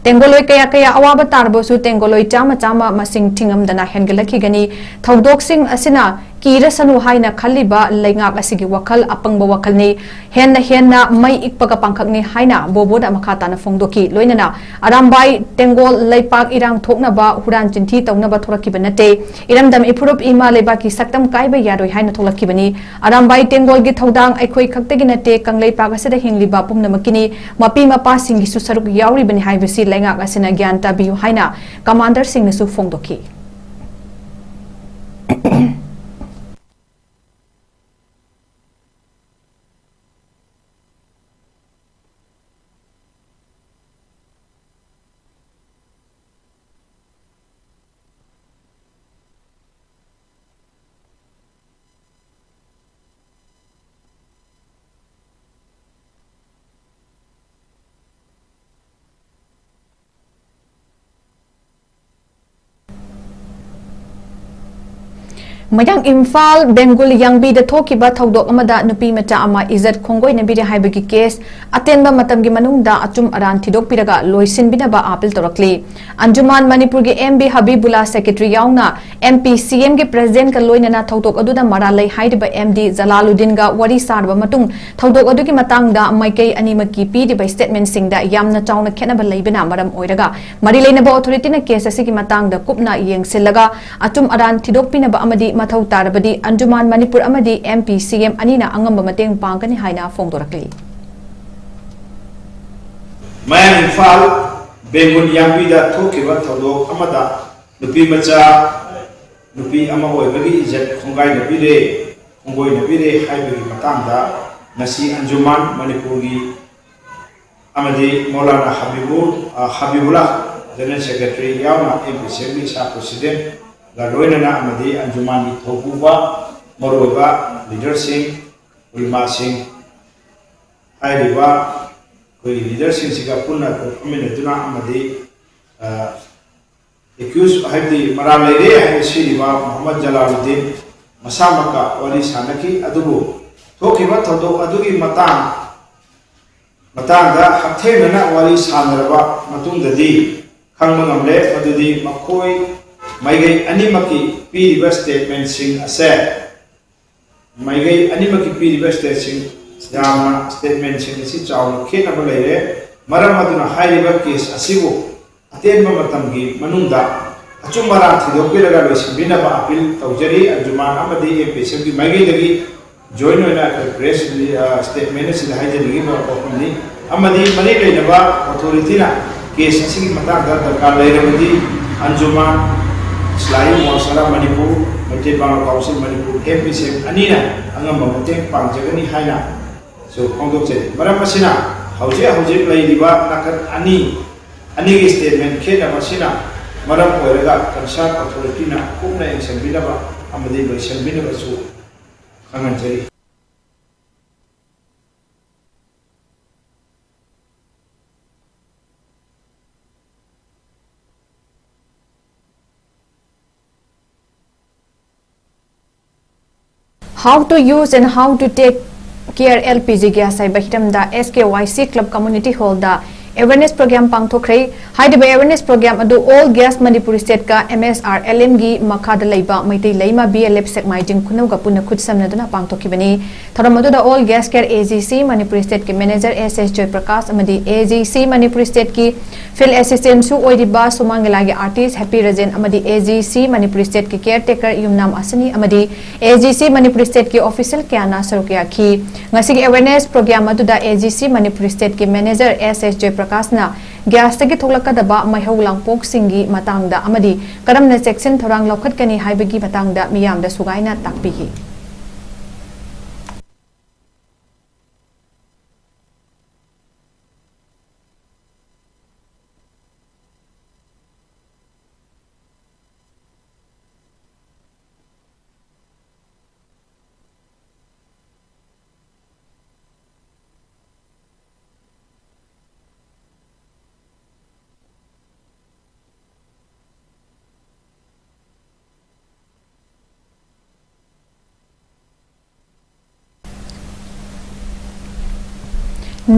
ꯇꯦꯡꯒꯣꯂꯣꯏ ꯀꯌꯥ ꯀꯌꯥ ꯑꯋꯥꯕ ꯇꯥꯔꯕꯁꯨ ꯇꯦꯡꯒꯣꯂꯣꯏ ꯆꯥꯝꯃ ꯆꯥꯝꯃ ꯃꯁꯤꯡ ꯊꯤꯉꯝꯗꯅ ꯍꯦꯟꯒꯠꯂꯛꯈꯤꯒꯅꯤ꯫ ꯊꯧꯗꯣꯛꯁꯤꯡ ꯑꯁꯤꯅ ꯀꯤꯔꯁꯅꯨ ꯍꯥꯏꯅ ꯈꯜꯂꯤꯕ ꯂꯩꯉꯥꯛ ꯑꯁꯤꯒꯤ ꯋꯥꯈꯜ ꯑꯄꯪꯕ ꯋꯥꯈꯜꯅꯤ꯫ ꯍꯦꯟꯅ ꯍꯦꯟꯅ ꯃꯩ ꯏꯛꯄꯒ ꯄꯥꯡꯈꯛꯅꯤ ꯍꯥꯏꯅ ꯕꯣꯕꯣꯅ ꯃꯈꯥ ꯇꯥꯅ ꯐꯣꯡꯗꯣꯛꯈꯤ꯫ ꯂꯣꯏꯅꯅ ꯑꯔꯥꯝꯕꯥꯏ ꯇꯦꯡꯒꯣꯜ ꯂꯩꯄꯥꯛ ꯏꯔꯥꯡ ꯊꯣꯛꯅꯕ ꯍꯨꯔꯥꯟ ꯆꯤꯟꯊꯤ ꯇꯧꯅꯕ ꯊꯣꯛꯂꯛꯈꯤꯕ ꯅꯠꯇꯦ꯫ ꯏꯔꯝꯗꯝ ꯏꯐꯨꯔꯨꯞ ꯏꯃꯥ ꯂꯩꯕꯥꯛꯀꯤ ꯁꯛꯇꯝ ꯀꯥꯏꯕ ꯌꯥꯔꯣꯏ ꯍꯥꯏꯅ ꯊꯣꯛꯂꯛꯈꯤꯕꯅꯤ꯫ ꯑꯔꯥꯝꯕꯥꯏ ꯇꯦꯡꯒꯣꯜꯒꯤ ꯊꯧꯗꯥꯡ ꯑꯩꯈꯣꯏ ꯈꯛꯇꯒꯤ ꯅꯠꯇꯦ, ꯀꯪꯂꯩꯄꯥꯛ ꯑꯁꯤꯗ ꯍꯤꯡꯂꯤꯕ ꯄꯨꯝꯅꯃꯛꯀꯤꯅꯤ꯫ ꯃꯄꯤ ꯃꯄꯥꯁꯤꯡꯒꯤꯁꯨ ꯁꯔꯨꯛ ꯌꯥꯎꯔꯤꯕꯅꯤ ꯍꯥꯏꯕꯁꯤ ꯂꯩꯉꯥꯛ ꯑꯁꯤꯅ ꯒ꯭ꯌꯥꯟ ꯇꯥꯕꯤꯌꯨ ꯍꯥꯏꯅ ꯀꯃꯥꯟꯗꯔꯁꯤꯡꯅꯁꯨ ꯐꯣꯡꯗꯣꯛꯈꯤ꯫ ꯃꯌꯥꯡ ꯏꯝꯐꯥꯜ ꯕꯦꯡꯒꯨꯜ ꯌꯥꯡꯕꯤꯗ ꯊꯣꯛꯈꯤꯕ ꯊꯧꯗꯣꯛ ꯑꯃꯗ ꯅꯨꯄꯤ ꯃꯆꯥ ꯑꯃ ꯏꯖꯠ ꯈꯣꯡꯒꯣꯏꯅꯕꯤꯔꯦ ꯍꯥꯏꯕꯒꯤ ꯀꯦꯁ ꯑꯇꯦꯟꯕ ꯃꯇꯝꯒꯤ ꯃꯅꯨꯡꯗ ꯑꯆꯨꯝ ꯑꯔꯥꯟ ꯊꯤꯗꯣꯛꯄꯤꯔꯒ ꯂꯣꯏꯁꯤꯟꯕꯤꯅꯕ ꯑꯥꯄꯤꯜ ꯇꯧꯔꯛꯂꯤ꯫ ꯑꯟꯖꯨꯃꯥꯟ ꯃꯅꯤꯄꯨꯔꯒꯤ ꯑꯦꯝ ꯕꯤ ꯍꯕꯤꯕꯨꯜꯂꯥ ꯁꯦꯀ꯭ꯔꯦꯇꯔꯤ ꯌꯥꯎꯅ ꯑꯦꯝ ꯄꯤ ꯁꯤ ꯑꯦꯝꯒꯤ ꯄ꯭ꯔꯦꯁꯤꯗꯦꯟꯠꯀ ꯂꯣꯏꯅꯅ ꯊꯧꯗꯣꯛ ꯑꯗꯨꯗ ꯃꯔꯥꯜ ꯂꯩ ꯍꯥꯏꯔꯤꯕ ꯑꯦꯝ ꯗꯤ ꯖꯂꯥꯂꯨꯗꯤꯟꯒ ꯋꯥꯔꯤ ꯁꯥꯔꯕ ꯃꯇꯨꯡ ꯊꯧꯗꯣꯛ ꯑꯗꯨꯒꯤ ꯃꯇꯥꯡꯗ ꯃꯥꯏꯀꯩ ꯑꯅꯤꯃꯛꯀꯤ ꯄꯤꯔꯤꯕ ꯁ꯭ꯇꯦꯠꯃꯦꯟꯠꯁꯤꯡꯗ ꯌꯥꯝꯅ ꯆꯥꯎꯅ ꯈꯦꯠꯅꯕ ꯂꯩꯕꯅ ꯃꯔꯝ ꯑꯣꯏꯔꯒ ꯃꯔꯤ ꯂꯩꯅꯕ ꯑꯣꯊꯣꯔꯤꯇꯤꯅ ꯀꯦꯁ ꯑꯁꯤꯒꯤ ꯃꯇꯥꯡꯗ ꯀꯨꯞꯅ ꯌꯦꯡꯁꯤꯜꯂꯒ ꯑꯆꯨꯝ ꯑꯔꯥꯟ ꯊꯤꯗꯣꯛꯄꯤꯅꯕ ꯑꯃꯗꯤ ꯃꯊꯧ ꯇꯥꯔꯕꯗꯤ ꯑꯟꯖꯨꯃꯥꯟ ꯃꯅꯤꯄꯨꯔ ꯑꯃꯗꯤ ꯑꯦꯝ ꯄꯤ ꯁꯤ ꯑꯦꯝ ꯑꯅꯤꯅ ꯑꯉꯝꯕ ꯃꯇꯦꯡ ꯄꯥꯡꯒꯅꯤ ꯍꯥꯏꯅ ꯐꯣꯡꯗꯣꯔꯛꯂꯤ꯫ ꯃꯌꯥꯡ ꯏꯝꯐꯥꯜ ꯕꯦꯡꯒꯨꯜ ꯌꯥꯡꯕꯤꯗ ꯊꯣꯛꯈꯤꯕ ꯊꯧꯗꯣꯛ ꯑꯃꯗ ꯅꯨꯄꯤ ꯃꯆꯥ ꯅꯨꯄꯤ ꯑꯃ ꯑꯣꯏꯕꯒꯤ ꯏꯖꯠ ꯈꯣꯡꯒꯥꯏꯅꯕꯤꯔꯦ, ꯈꯣꯡꯒꯣꯏꯅꯕꯤꯔꯦ ꯍꯥꯏꯕꯒꯤ ꯃꯇꯥꯡꯗ ꯉꯁꯤ ꯑꯟꯖꯨꯃꯥꯟ ꯃꯅꯤꯄꯨꯔꯒꯤ ꯑꯃꯗꯤ ꯃꯧꯂꯥꯅꯥ ꯍꯕꯤꯕꯨꯜ, ꯑ, ꯍꯕꯤꯕꯨꯜꯂꯥ, ꯖꯦꯅꯔꯦꯜ ꯁꯦꯀ꯭ꯔꯦꯇꯔꯤ ꯌꯥꯎꯅ ꯑꯦꯝ ꯄꯤ ꯁꯤ ꯑꯦꯝꯒꯤ ꯏꯁꯥ ꯄ꯭ꯔꯁꯤꯗꯦꯟꯒ ꯂꯣꯏꯅꯅ ꯑꯃꯗꯤ ꯑꯟꯖꯨꯃꯥꯟꯒꯤ ꯊꯧꯄꯨꯕ ꯃꯔꯨꯑꯣꯏꯕ ꯂꯤꯗꯔꯁꯤꯡ, ꯎꯂꯃꯥꯁꯤꯡ, ꯍꯥꯏꯔꯤꯕ ꯑꯩꯈꯣꯏꯒꯤ ꯂꯤꯗꯔꯁꯤꯡꯁꯤꯒ ꯄꯨꯟꯅ ꯑꯩꯈꯣꯏ ꯐꯝꯃꯤꯟꯅꯗꯨꯅ ꯑꯃꯗꯤ, ꯑ, ꯑꯦꯀ꯭ꯌꯨꯁ ꯍꯥꯏꯕꯗꯤ ꯃꯔꯥꯜ ꯂꯩꯔꯦ ꯍꯥꯏꯅ ꯁꯤꯔꯤꯕ ꯃꯣꯍꯝꯃꯗ ꯖꯂꯥꯂꯨꯗꯤꯟ ꯃꯁꯥꯃꯛꯀ ꯋꯥꯔꯤ ꯁꯥꯟꯅꯈꯤ꯫ ꯑꯗꯨꯕꯨ ꯊꯣꯛꯈꯤꯕ ꯊꯧꯗꯣꯛ ꯑꯗꯨꯒꯤ ꯃꯇꯥꯡ, ꯃꯇꯥꯡꯗ ꯍꯛꯊꯦꯡꯅꯅ ꯋꯥꯔꯤ ꯁꯥꯟꯅꯔꯕ ꯃꯇꯨꯡꯗꯗꯤ ꯈꯪꯕ ꯉꯝꯂꯦ ꯃꯗꯨꯗꯤ ꯃꯈꯣꯏ ꯃꯥꯏꯀꯩ ꯑꯅꯤꯃꯛꯀꯤ ꯄꯤꯔꯤꯕ ꯁ꯭ꯇꯦꯠꯃꯦꯟꯁꯤꯡ ꯑꯁꯦ ꯃꯥꯏꯀꯩ ꯑꯅꯤꯃꯛꯀꯤ ꯄꯤꯔꯤꯕ ꯁ꯭ꯇꯦꯠꯁꯤꯡ ꯌꯥꯝꯅ ꯁ꯭ꯇꯦꯠꯃꯦꯟꯁꯤꯡ ꯑꯁꯤ ꯆꯥꯎꯅ ꯈꯦꯠꯅꯕ ꯂꯩꯔꯦ꯫ ꯃꯔꯝ ꯑꯗꯨꯅ ꯍꯥꯏꯔꯤꯕ ꯀꯦꯁ ꯑꯁꯤꯕꯨ ꯑꯇꯦꯟꯕ ꯃꯇꯝꯒꯤ ꯃꯅꯨꯡꯗ ꯑꯆꯨꯝ ꯑꯔꯥꯟ ꯊꯤꯗꯣꯛꯄꯤꯔꯒ ꯂꯣꯏꯁꯤꯟꯕꯤꯅꯕ ꯑꯄꯤꯜ ꯇꯧꯖꯔꯤ꯫ ꯑꯟꯖꯨꯃꯥꯟ ꯑꯃꯗꯤ ꯑꯦꯝ ꯄꯤ ꯁꯤ ꯑꯦꯝꯒꯤ ꯃꯥꯏꯀꯩꯗꯒꯤ ꯖꯣꯏꯟ ꯑꯣꯏꯅ ꯑꯩꯈꯣꯏ ꯄ꯭ꯔꯦꯁ, ꯑ, ꯁ꯭ꯇꯦꯠꯃꯦꯟ ꯑꯁꯤꯗ ꯍꯥꯏꯖꯅꯤꯡꯉꯤꯕ ꯋꯥꯐꯝꯅꯤ꯫ ꯑꯃꯗꯤ ꯃꯔꯤ ꯂꯩꯅꯕ ꯑꯣꯊꯣꯔꯤꯇꯤꯅ ꯀꯦꯁ ꯑꯁꯤꯒꯤ ꯃꯇꯥꯡꯗ ꯗꯔꯀꯥꯔ ꯂꯩꯔꯕꯗꯤ ꯑꯟꯖꯨꯃꯥꯟ ꯏꯁꯂꯥꯍꯤ ꯃꯨꯍꯥꯁꯔꯥ ꯃꯅꯤꯄꯨꯔ, ꯃꯩꯇꯩ ꯄꯥꯉꯜ ꯀꯥꯎꯟꯁꯤꯜ ꯃꯅꯤꯄꯨꯔ, ꯑꯦꯝ ꯄꯤ ꯁꯤ ꯑꯦꯝ ꯑꯅꯤꯅ ꯑꯉꯝꯕ ꯃꯇꯦꯡ ꯄꯥꯡꯖꯒꯅꯤ ꯍꯥꯏꯅꯁꯨ ꯐꯣꯡꯗꯣꯛꯆꯔꯤ꯫ ꯃꯔꯝ ꯑꯁꯤꯅ ꯍꯧꯖꯤꯛ ꯍꯧꯖꯤꯛ ꯂꯩꯔꯤꯕ ꯅꯥꯀꯟ ꯑꯅꯤ, ꯑꯅꯤꯒꯤ ꯁ꯭ꯇꯦꯠꯃꯦꯟ ꯈꯦꯠꯅꯕ ꯑꯁꯤꯅ ꯃꯔꯝ ꯑꯣꯏꯔꯒ ꯀꯟꯁꯔꯟ ꯑꯣꯊꯣꯔꯤꯇꯤꯅ ꯀꯨꯞꯅ ꯌꯦꯡꯁꯤꯟꯕꯤꯅꯕ ꯑꯃꯗꯤ ꯂꯣꯏꯁꯤꯟꯕꯤꯅꯕꯁꯨ ꯈꯪꯍꯟꯖꯔꯤ꯫ How to use and how to take care L P G gas ꯍꯥꯏꯕ ꯍꯤꯔꯝꯗ S K Y C Club Community Hall ꯗ awareness program ꯄꯥꯡꯊꯣꯛꯈ꯭ꯔꯦ꯫ ꯍꯥꯏꯔꯤꯕ awareness program ꯑꯗꯨ All Gas Manipur State ꯀ M S R L M ꯒꯤ ꯃꯈꯥꯗ ꯂꯩꯕ ꯃꯩꯇꯩ ꯂꯩꯃ B L F ꯁꯦꯛꯃꯥꯏꯖꯤꯡ ꯈꯨꯅꯧꯒ ꯄꯨꯟꯅ ꯈꯨꯠꯁꯝꯅꯗꯨꯅ ꯄꯥꯡꯊꯣꯛꯈꯤꯕꯅꯤ꯫ ꯊꯧꯔꯝ ꯑꯗꯨꯗ All Gas Care A G C Manipur State ꯀꯤ manager S S Joy Prakash ꯑꯃꯗꯤ A G C Manipur State ꯀꯤ field assistant ꯁꯨ ꯑꯣꯏꯔꯤꯕ ꯁꯨꯃꯥꯡ ꯂꯤꯂꯥꯒꯤ artist Happy Rajen ꯑꯃꯗꯤ A G C Manipur State ꯀꯤ caretaker ꯌꯨꯝꯅꯥꯝ ꯑꯁꯅꯤ ꯑꯃꯗꯤ A G C Manipur State ꯀꯤ official ꯀꯌꯥꯅ ꯁꯔꯨꯛ ꯌꯥꯈꯤ꯫ ꯉꯁꯤꯒꯤ awareness program ꯑꯗꯨꯗ A G C Manipur State ꯀꯤ manager S S Joy Prakash ꯄ꯭ꯔꯀꯥꯁꯅ ꯒ꯭ꯌꯥꯁꯇꯒꯤ ꯊꯣꯛꯂꯛꯀꯗꯕ ꯃꯩꯍꯧ ꯂꯥꯡꯄꯣꯛꯁꯤꯡꯒꯤ ꯃꯇꯥꯡꯗ ꯑꯃꯗꯤ ꯀꯔꯝꯅ ꯆꯦꯛꯁꯤꯟ ꯊꯧꯔꯥꯡ ꯂꯧꯈꯠꯀꯅꯤ ꯍꯥꯏꯕꯒꯤ ꯃꯇꯥꯡꯗ ꯃꯤꯌꯥꯝꯗ ꯁꯨꯒꯥꯏꯅ ꯇꯥꯛꯄꯤꯈꯤ꯫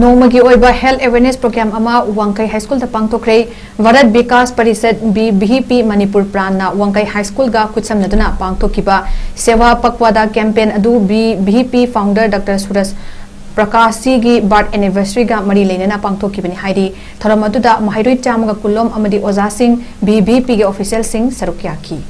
ꯅꯣꯡꯃꯒꯤ ꯑꯣꯏꯕ health awareness program ꯑꯃ ꯋꯥꯡꯈꯩ High Schoolꯗ ꯄꯥꯡꯊꯣꯛꯈ꯭ꯔꯦ꯫ Bharat Bikas Parishad, V V P Manipur ꯄ꯭ꯔꯥꯟꯅ ꯋꯥꯡꯈꯩ High Schoolꯒ ꯈꯨꯠꯁꯝꯅꯗꯨꯅ ꯄꯥꯡꯊꯣꯛꯈꯤꯕ ꯁꯦꯋꯥ ꯄꯛꯋꯥꯗꯥ campaign ꯑꯗꯨ V V P founder Doctor Suraj Prakash ꯖꯤꯒꯤ birth anniversaryꯒ ꯃꯔꯤ ꯂꯩꯅꯅ ꯄꯥꯡꯊꯣꯛꯈꯤꯕꯅꯤ ꯍꯥꯏꯔꯤ꯫ ꯊꯧꯔꯝ ꯑꯗꯨꯗ ꯃꯍꯩꯔꯣꯏ ꯆꯥꯝꯃꯒ ꯀꯨꯟꯂꯣꯝ ꯑꯃꯗꯤ ꯑꯣꯖꯥꯁꯤꯡ, ꯚꯤ ꯚꯤ ꯄꯤꯒꯤ officialꯁꯤꯡ ꯁꯔꯨꯛ ꯌꯥꯈꯤ꯫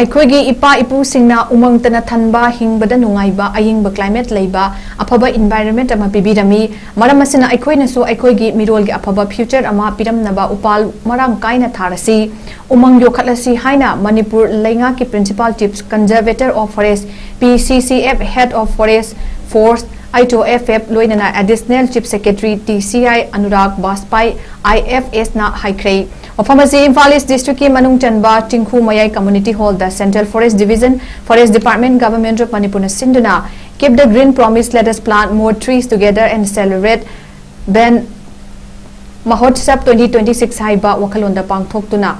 ꯑꯩꯈꯣꯏꯒꯤ ꯏꯄꯥ ꯏꯄꯨꯁꯤꯡꯅ ꯎꯃꯪꯇꯅ ꯊꯟꯕ, ꯍꯤꯡꯕꯗ ꯅꯨꯡꯉꯥꯏꯕ, ꯑꯏꯪꯕ climate ꯂꯩꯕ, ꯑꯐꯕ environment ꯑꯃ ꯄꯤꯕꯤꯔꯝꯃꯤ꯫ ꯃꯔꯝ ꯑꯁꯤꯅ ꯑꯩꯈꯣꯏꯅꯁꯨ ꯑꯩꯈꯣꯏꯒꯤ ꯃꯤꯔꯣꯜꯒꯤ ꯑꯐꯕ future ꯑꯃ ꯄꯤꯔꯝꯅꯕ ꯎꯄꯥꯜ ꯃꯔꯥꯡ ꯀꯥꯏꯅ ꯊꯥꯔꯁꯤ, ꯎꯃꯪ ꯌꯣꯛꯈꯠꯂꯁꯤ ꯍꯥꯏꯅ ꯃꯅꯤꯄꯨꯔ ꯂꯩꯉꯥꯛꯀꯤ Principal Chief Conservator of Forest, P C C F, Head of Forest Force, H O F F, ꯂꯣꯏꯅꯅ Additional Chief Secretary, T C I, Anurag ꯕꯥꯖꯄꯥꯏ, I F S, ꯅ ꯍꯥꯏꯈ꯭ꯔꯦ꯫ ꯃꯐꯝ ꯑꯁꯤ ꯏꯝꯐꯥꯜ East Districtꯀꯤ ꯃꯅꯨꯡ ꯆꯟꯕ ꯆꯤꯡꯈꯨ ꯃꯌꯥꯏ Community Hallꯗ Central Forest Division, Forest Department, Government of Manipurꯅ ꯁꯤꯟꯗꯨꯅ Keep the Green Promise, Let Us Plant More Trees Together and Celebrate Van Mahotsav twenty twenty-six ꯍꯥꯏꯕ ꯋꯥꯈꯜꯂꯣꯟꯗ ꯄꯥꯡꯊꯣꯛꯇꯨꯅ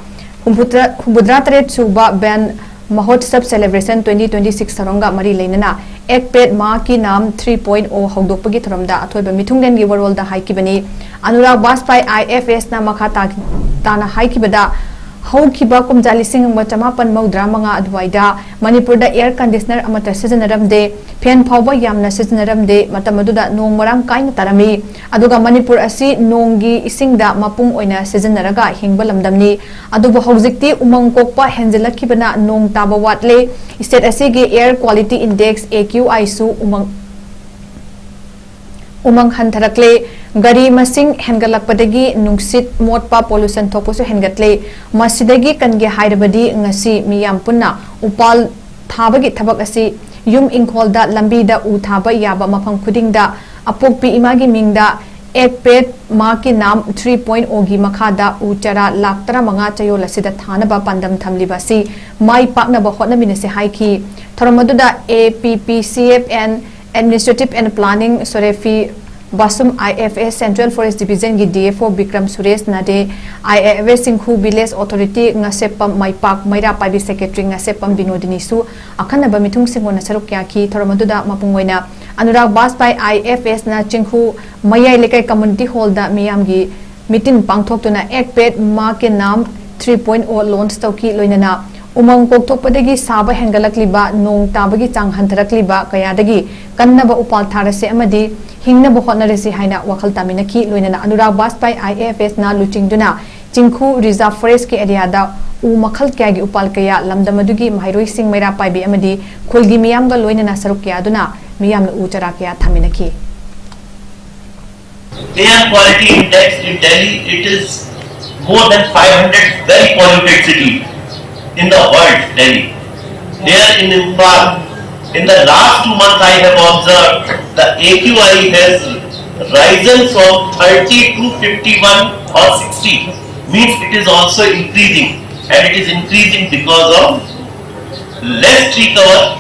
ꯍꯨꯝꯐꯨꯇꯔꯥ, ꯍꯨꯝꯐꯨꯇꯔꯥ ꯇꯔꯦꯠ ꯁꯨꯕ Van Mahotsav Celebration twenty twenty-six ꯊꯧꯔꯝꯒ ꯃꯔꯤ ꯂꯩꯅꯅ Ek Ped Maa Ki Naam three point oh ꯍꯧꯗꯣꯛꯄꯒꯤ ꯊꯧꯔꯝꯗ ꯑꯊꯣꯏꯕ ꯃꯤꯊꯨꯡꯂꯦꯟꯒꯤ ꯋꯥꯔꯣꯜꯗ ꯍꯥꯏꯈꯤꯕꯅꯤ꯫ ꯑꯅꯨꯔꯥꯒ ꯕꯥꯖꯄꯥꯏ, ꯑꯥꯏ ꯑꯦꯐ ꯑꯦꯁꯅ ꯃꯈꯥ ꯇꯥ-, ꯇꯥꯅ ꯍꯥꯏꯈꯤꯕꯗ, ꯍꯧꯈꯤꯕ ꯀꯨꯝꯖꯥ ꯂꯤꯁꯤꯡ ꯑꯃ ꯆꯃꯥꯄꯟ ꯃꯧꯗ꯭ꯔꯥ ꯃꯉꯥ ꯑꯗꯨꯋꯥꯏꯗ ꯃꯅꯤꯄꯨꯔꯗ air conditioner ꯑꯃꯠꯇ ꯁꯤꯖꯤꯟꯅꯔꯝꯗꯦ, fan ꯐꯥꯎꯕ ꯌꯥꯝꯅ ꯁꯤꯖꯤꯟꯅꯔꯝꯗꯦ꯫ ꯃꯇꯝ ꯑꯗꯨꯗ ꯅꯣꯡ ꯃꯔꯥꯡ ꯀꯥꯏꯅ ꯇꯥꯔꯝꯃꯤ, ꯑꯗꯨꯒ ꯃꯅꯤꯄꯨꯔ ꯑꯁꯤ ꯅꯣꯡꯒꯤ ꯏꯁꯤꯡꯗ ꯃꯄꯨꯡ ꯑꯣꯏꯅ ꯁꯤꯖꯤꯟꯅꯔꯒ ꯍꯤꯡꯕ ꯂꯝꯗꯝꯅꯤ꯫ ꯑꯗꯨꯕꯨ ꯍꯧꯖꯤꯛꯇꯤ ꯎꯃꯪ ꯀꯣꯛꯄ ꯍꯦꯟꯖꯤꯜꯂꯛꯈꯤꯕꯅ ꯅꯣꯡ ꯇꯥꯕ ꯋꯥꯠꯂꯦ꯫ State ꯑꯁꯤꯒꯤ Air Quality Index, A Q I ꯁꯨ ꯎꯃꯪ, ꯎꯃꯪ ꯍꯟꯊꯔꯛꯂꯦ꯫ ꯒꯥꯔꯤ ꯃꯁꯤꯡ ꯍꯦꯟꯒꯠꯂꯛꯄꯗꯒꯤ ꯅꯨꯡꯁꯤꯠ ꯃꯣꯠꯄ, pollution ꯊꯣꯛꯄꯁꯨ ꯍꯦꯟꯒꯠꯂꯦ꯫ ꯃꯁꯤꯗꯒꯤ ꯀꯟꯒꯦ ꯍꯥꯏꯔꯕꯗꯤ ꯉꯁꯤ ꯃꯤꯌꯥꯝ ꯄꯨꯟꯅ ꯎꯄꯥꯜ ꯊꯥꯕꯒꯤ ꯊꯕꯛ ꯑꯁꯤ ꯌꯨꯝ ꯏꯪꯈꯣꯜꯗ, ꯂꯝꯕꯤꯗ ꯎ ꯊꯥꯕ ꯌꯥꯕ ꯃꯐꯝ ꯈꯨꯗꯤꯡꯗ ꯑꯄꯣꯛꯄꯤ ꯏꯃꯥꯒꯤ ꯃꯤꯡꯗ Ek Ped Maa Ki Naam three point oh ꯒꯤ ꯃꯈꯥꯗ ꯎ ꯆꯥꯔꯥ ꯂꯥꯈ ꯇꯔꯥꯃꯉꯥ ꯆꯌꯣꯜ ꯑꯁꯤꯗ ꯊꯥꯅꯕ ꯄꯥꯟꯗꯝ ꯊꯝꯂꯤꯕ ꯑꯁꯤ ꯃꯥꯏ ꯄꯥꯛꯅꯕ ꯍꯣꯠꯅꯃꯤꯟꯅꯁꯤ ꯍꯥꯏꯈꯤ꯫ ꯊꯧꯔꯝ ꯑꯗꯨꯗ A P P C F and Administrative and Planning, ꯁꯣꯔꯦꯐꯤ ꯕꯥꯁꯨꯝ, I F S Central Forest Division ꯒꯤ D F O Bikram Suresh ꯅꯥꯗꯦ, I F S ꯆꯤꯡꯈꯨ Village Authority Ngasheppam ꯃꯥꯏꯄꯥꯛ, ꯃꯩꯔꯥ ꯄꯥꯏꯕꯤ Secretary Ngasheppam ꯕꯤꯅꯣꯗꯤꯅꯤꯁꯨ ꯑꯈꯟꯅꯕ ꯃꯤꯊꯨꯡꯁꯤꯡ ꯑꯣꯏꯅ ꯁꯔꯨꯛ ꯌꯥꯈꯤ꯫ ꯊꯧꯔꯝ ꯑꯗꯨꯗ ꯃꯄꯨꯡ ꯑꯣꯏꯅ ꯑꯅꯨꯔꯥꯒ ꯕꯥꯖꯄꯥꯏ, I F S ꯅ ꯆꯤꯡꯈꯨ ꯃꯌꯥꯏ ꯂꯩꯀꯥꯏ Community Hall ꯗ ꯃꯤꯌꯥꯝꯒꯤ meeting ꯄꯥꯡꯊꯣꯛꯇꯨꯅ Ek Ped Maa Ki Naam three point oh launch ꯇꯧꯈꯤ꯫ ꯂꯣꯏꯅꯅ ꯎꯃꯪ ꯀꯣꯛꯊꯣꯛꯄꯗꯒꯤ ꯁꯥꯕ ꯍꯦꯟꯒꯠꯂꯛꯂꯤꯕ, ꯅꯣꯡ ꯇꯥꯕꯒꯤ ꯆꯥꯡ ꯍꯟꯊꯔꯛꯂꯤꯕ ꯀꯌꯥꯗꯒꯤ ꯀꯟꯅꯕ ꯎꯄꯥꯜ ꯊꯥꯔꯁꯤ ꯑꯃꯗꯤ ꯍꯤꯡꯅꯕ ꯍꯣꯠꯅꯔꯁꯤ ꯍꯥꯏꯅ ꯋꯥꯈꯜ ꯇꯥꯃꯤꯟꯅꯈꯤ꯫ ꯂꯣꯏꯅꯅ ꯑꯅꯨꯔꯥꯒ ꯕꯥꯖꯄꯥꯏ, I F S ꯅ ꯂꯨꯆꯤꯡꯗꯨꯅ ꯆꯤꯡꯈꯨ Reserve Forest ꯀꯤ area ꯗ ꯎ ꯃꯈꯜ ꯀꯌꯥꯒꯤ ꯎꯄꯥꯜ ꯀꯌꯥ, ꯂꯝꯗꯝ ꯑꯗꯨꯒꯤ ꯃꯍꯩꯔꯣꯏꯁꯤꯡ, ꯃꯩꯔꯥ ꯄꯥꯏꯕꯤ ꯑꯃꯗꯤ ꯈꯨꯜꯒꯤ ꯃꯤꯌꯥꯝꯒ ꯂꯣꯏꯅꯅ ꯁꯔꯨꯛ ꯀꯌꯥ ꯑꯗꯨꯅ ꯃꯤꯌꯥꯝꯅ ꯎ ꯆꯥꯔꯥ ꯀꯌꯥ ꯊꯥꯃꯤꯟꯅꯈꯤ꯫ Air quality index in Delhi, it is more than five hundred, very polluted city in the world, Delhi. Here in Imphal, in the last two months I have observed the A Q I has risen from thirty to fifty-one or sixty, means it is also increasing, and it is increasing because of less tree cover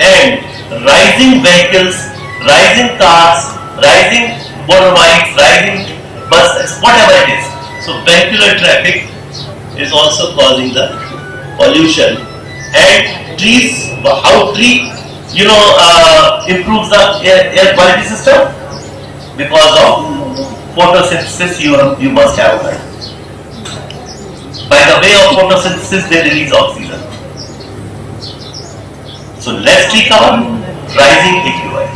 and rising vehicles, rising cars, rising motorbikes, rising buses, whatever it is. So vehicular traffic is also causing the pollution. And trees, how tree, you know, uh, improves the air, air quality system? Because of photosynthesis, you, you must have heard. By the way of photosynthesis, they release oxygen. So less tree cover, rising A Q I.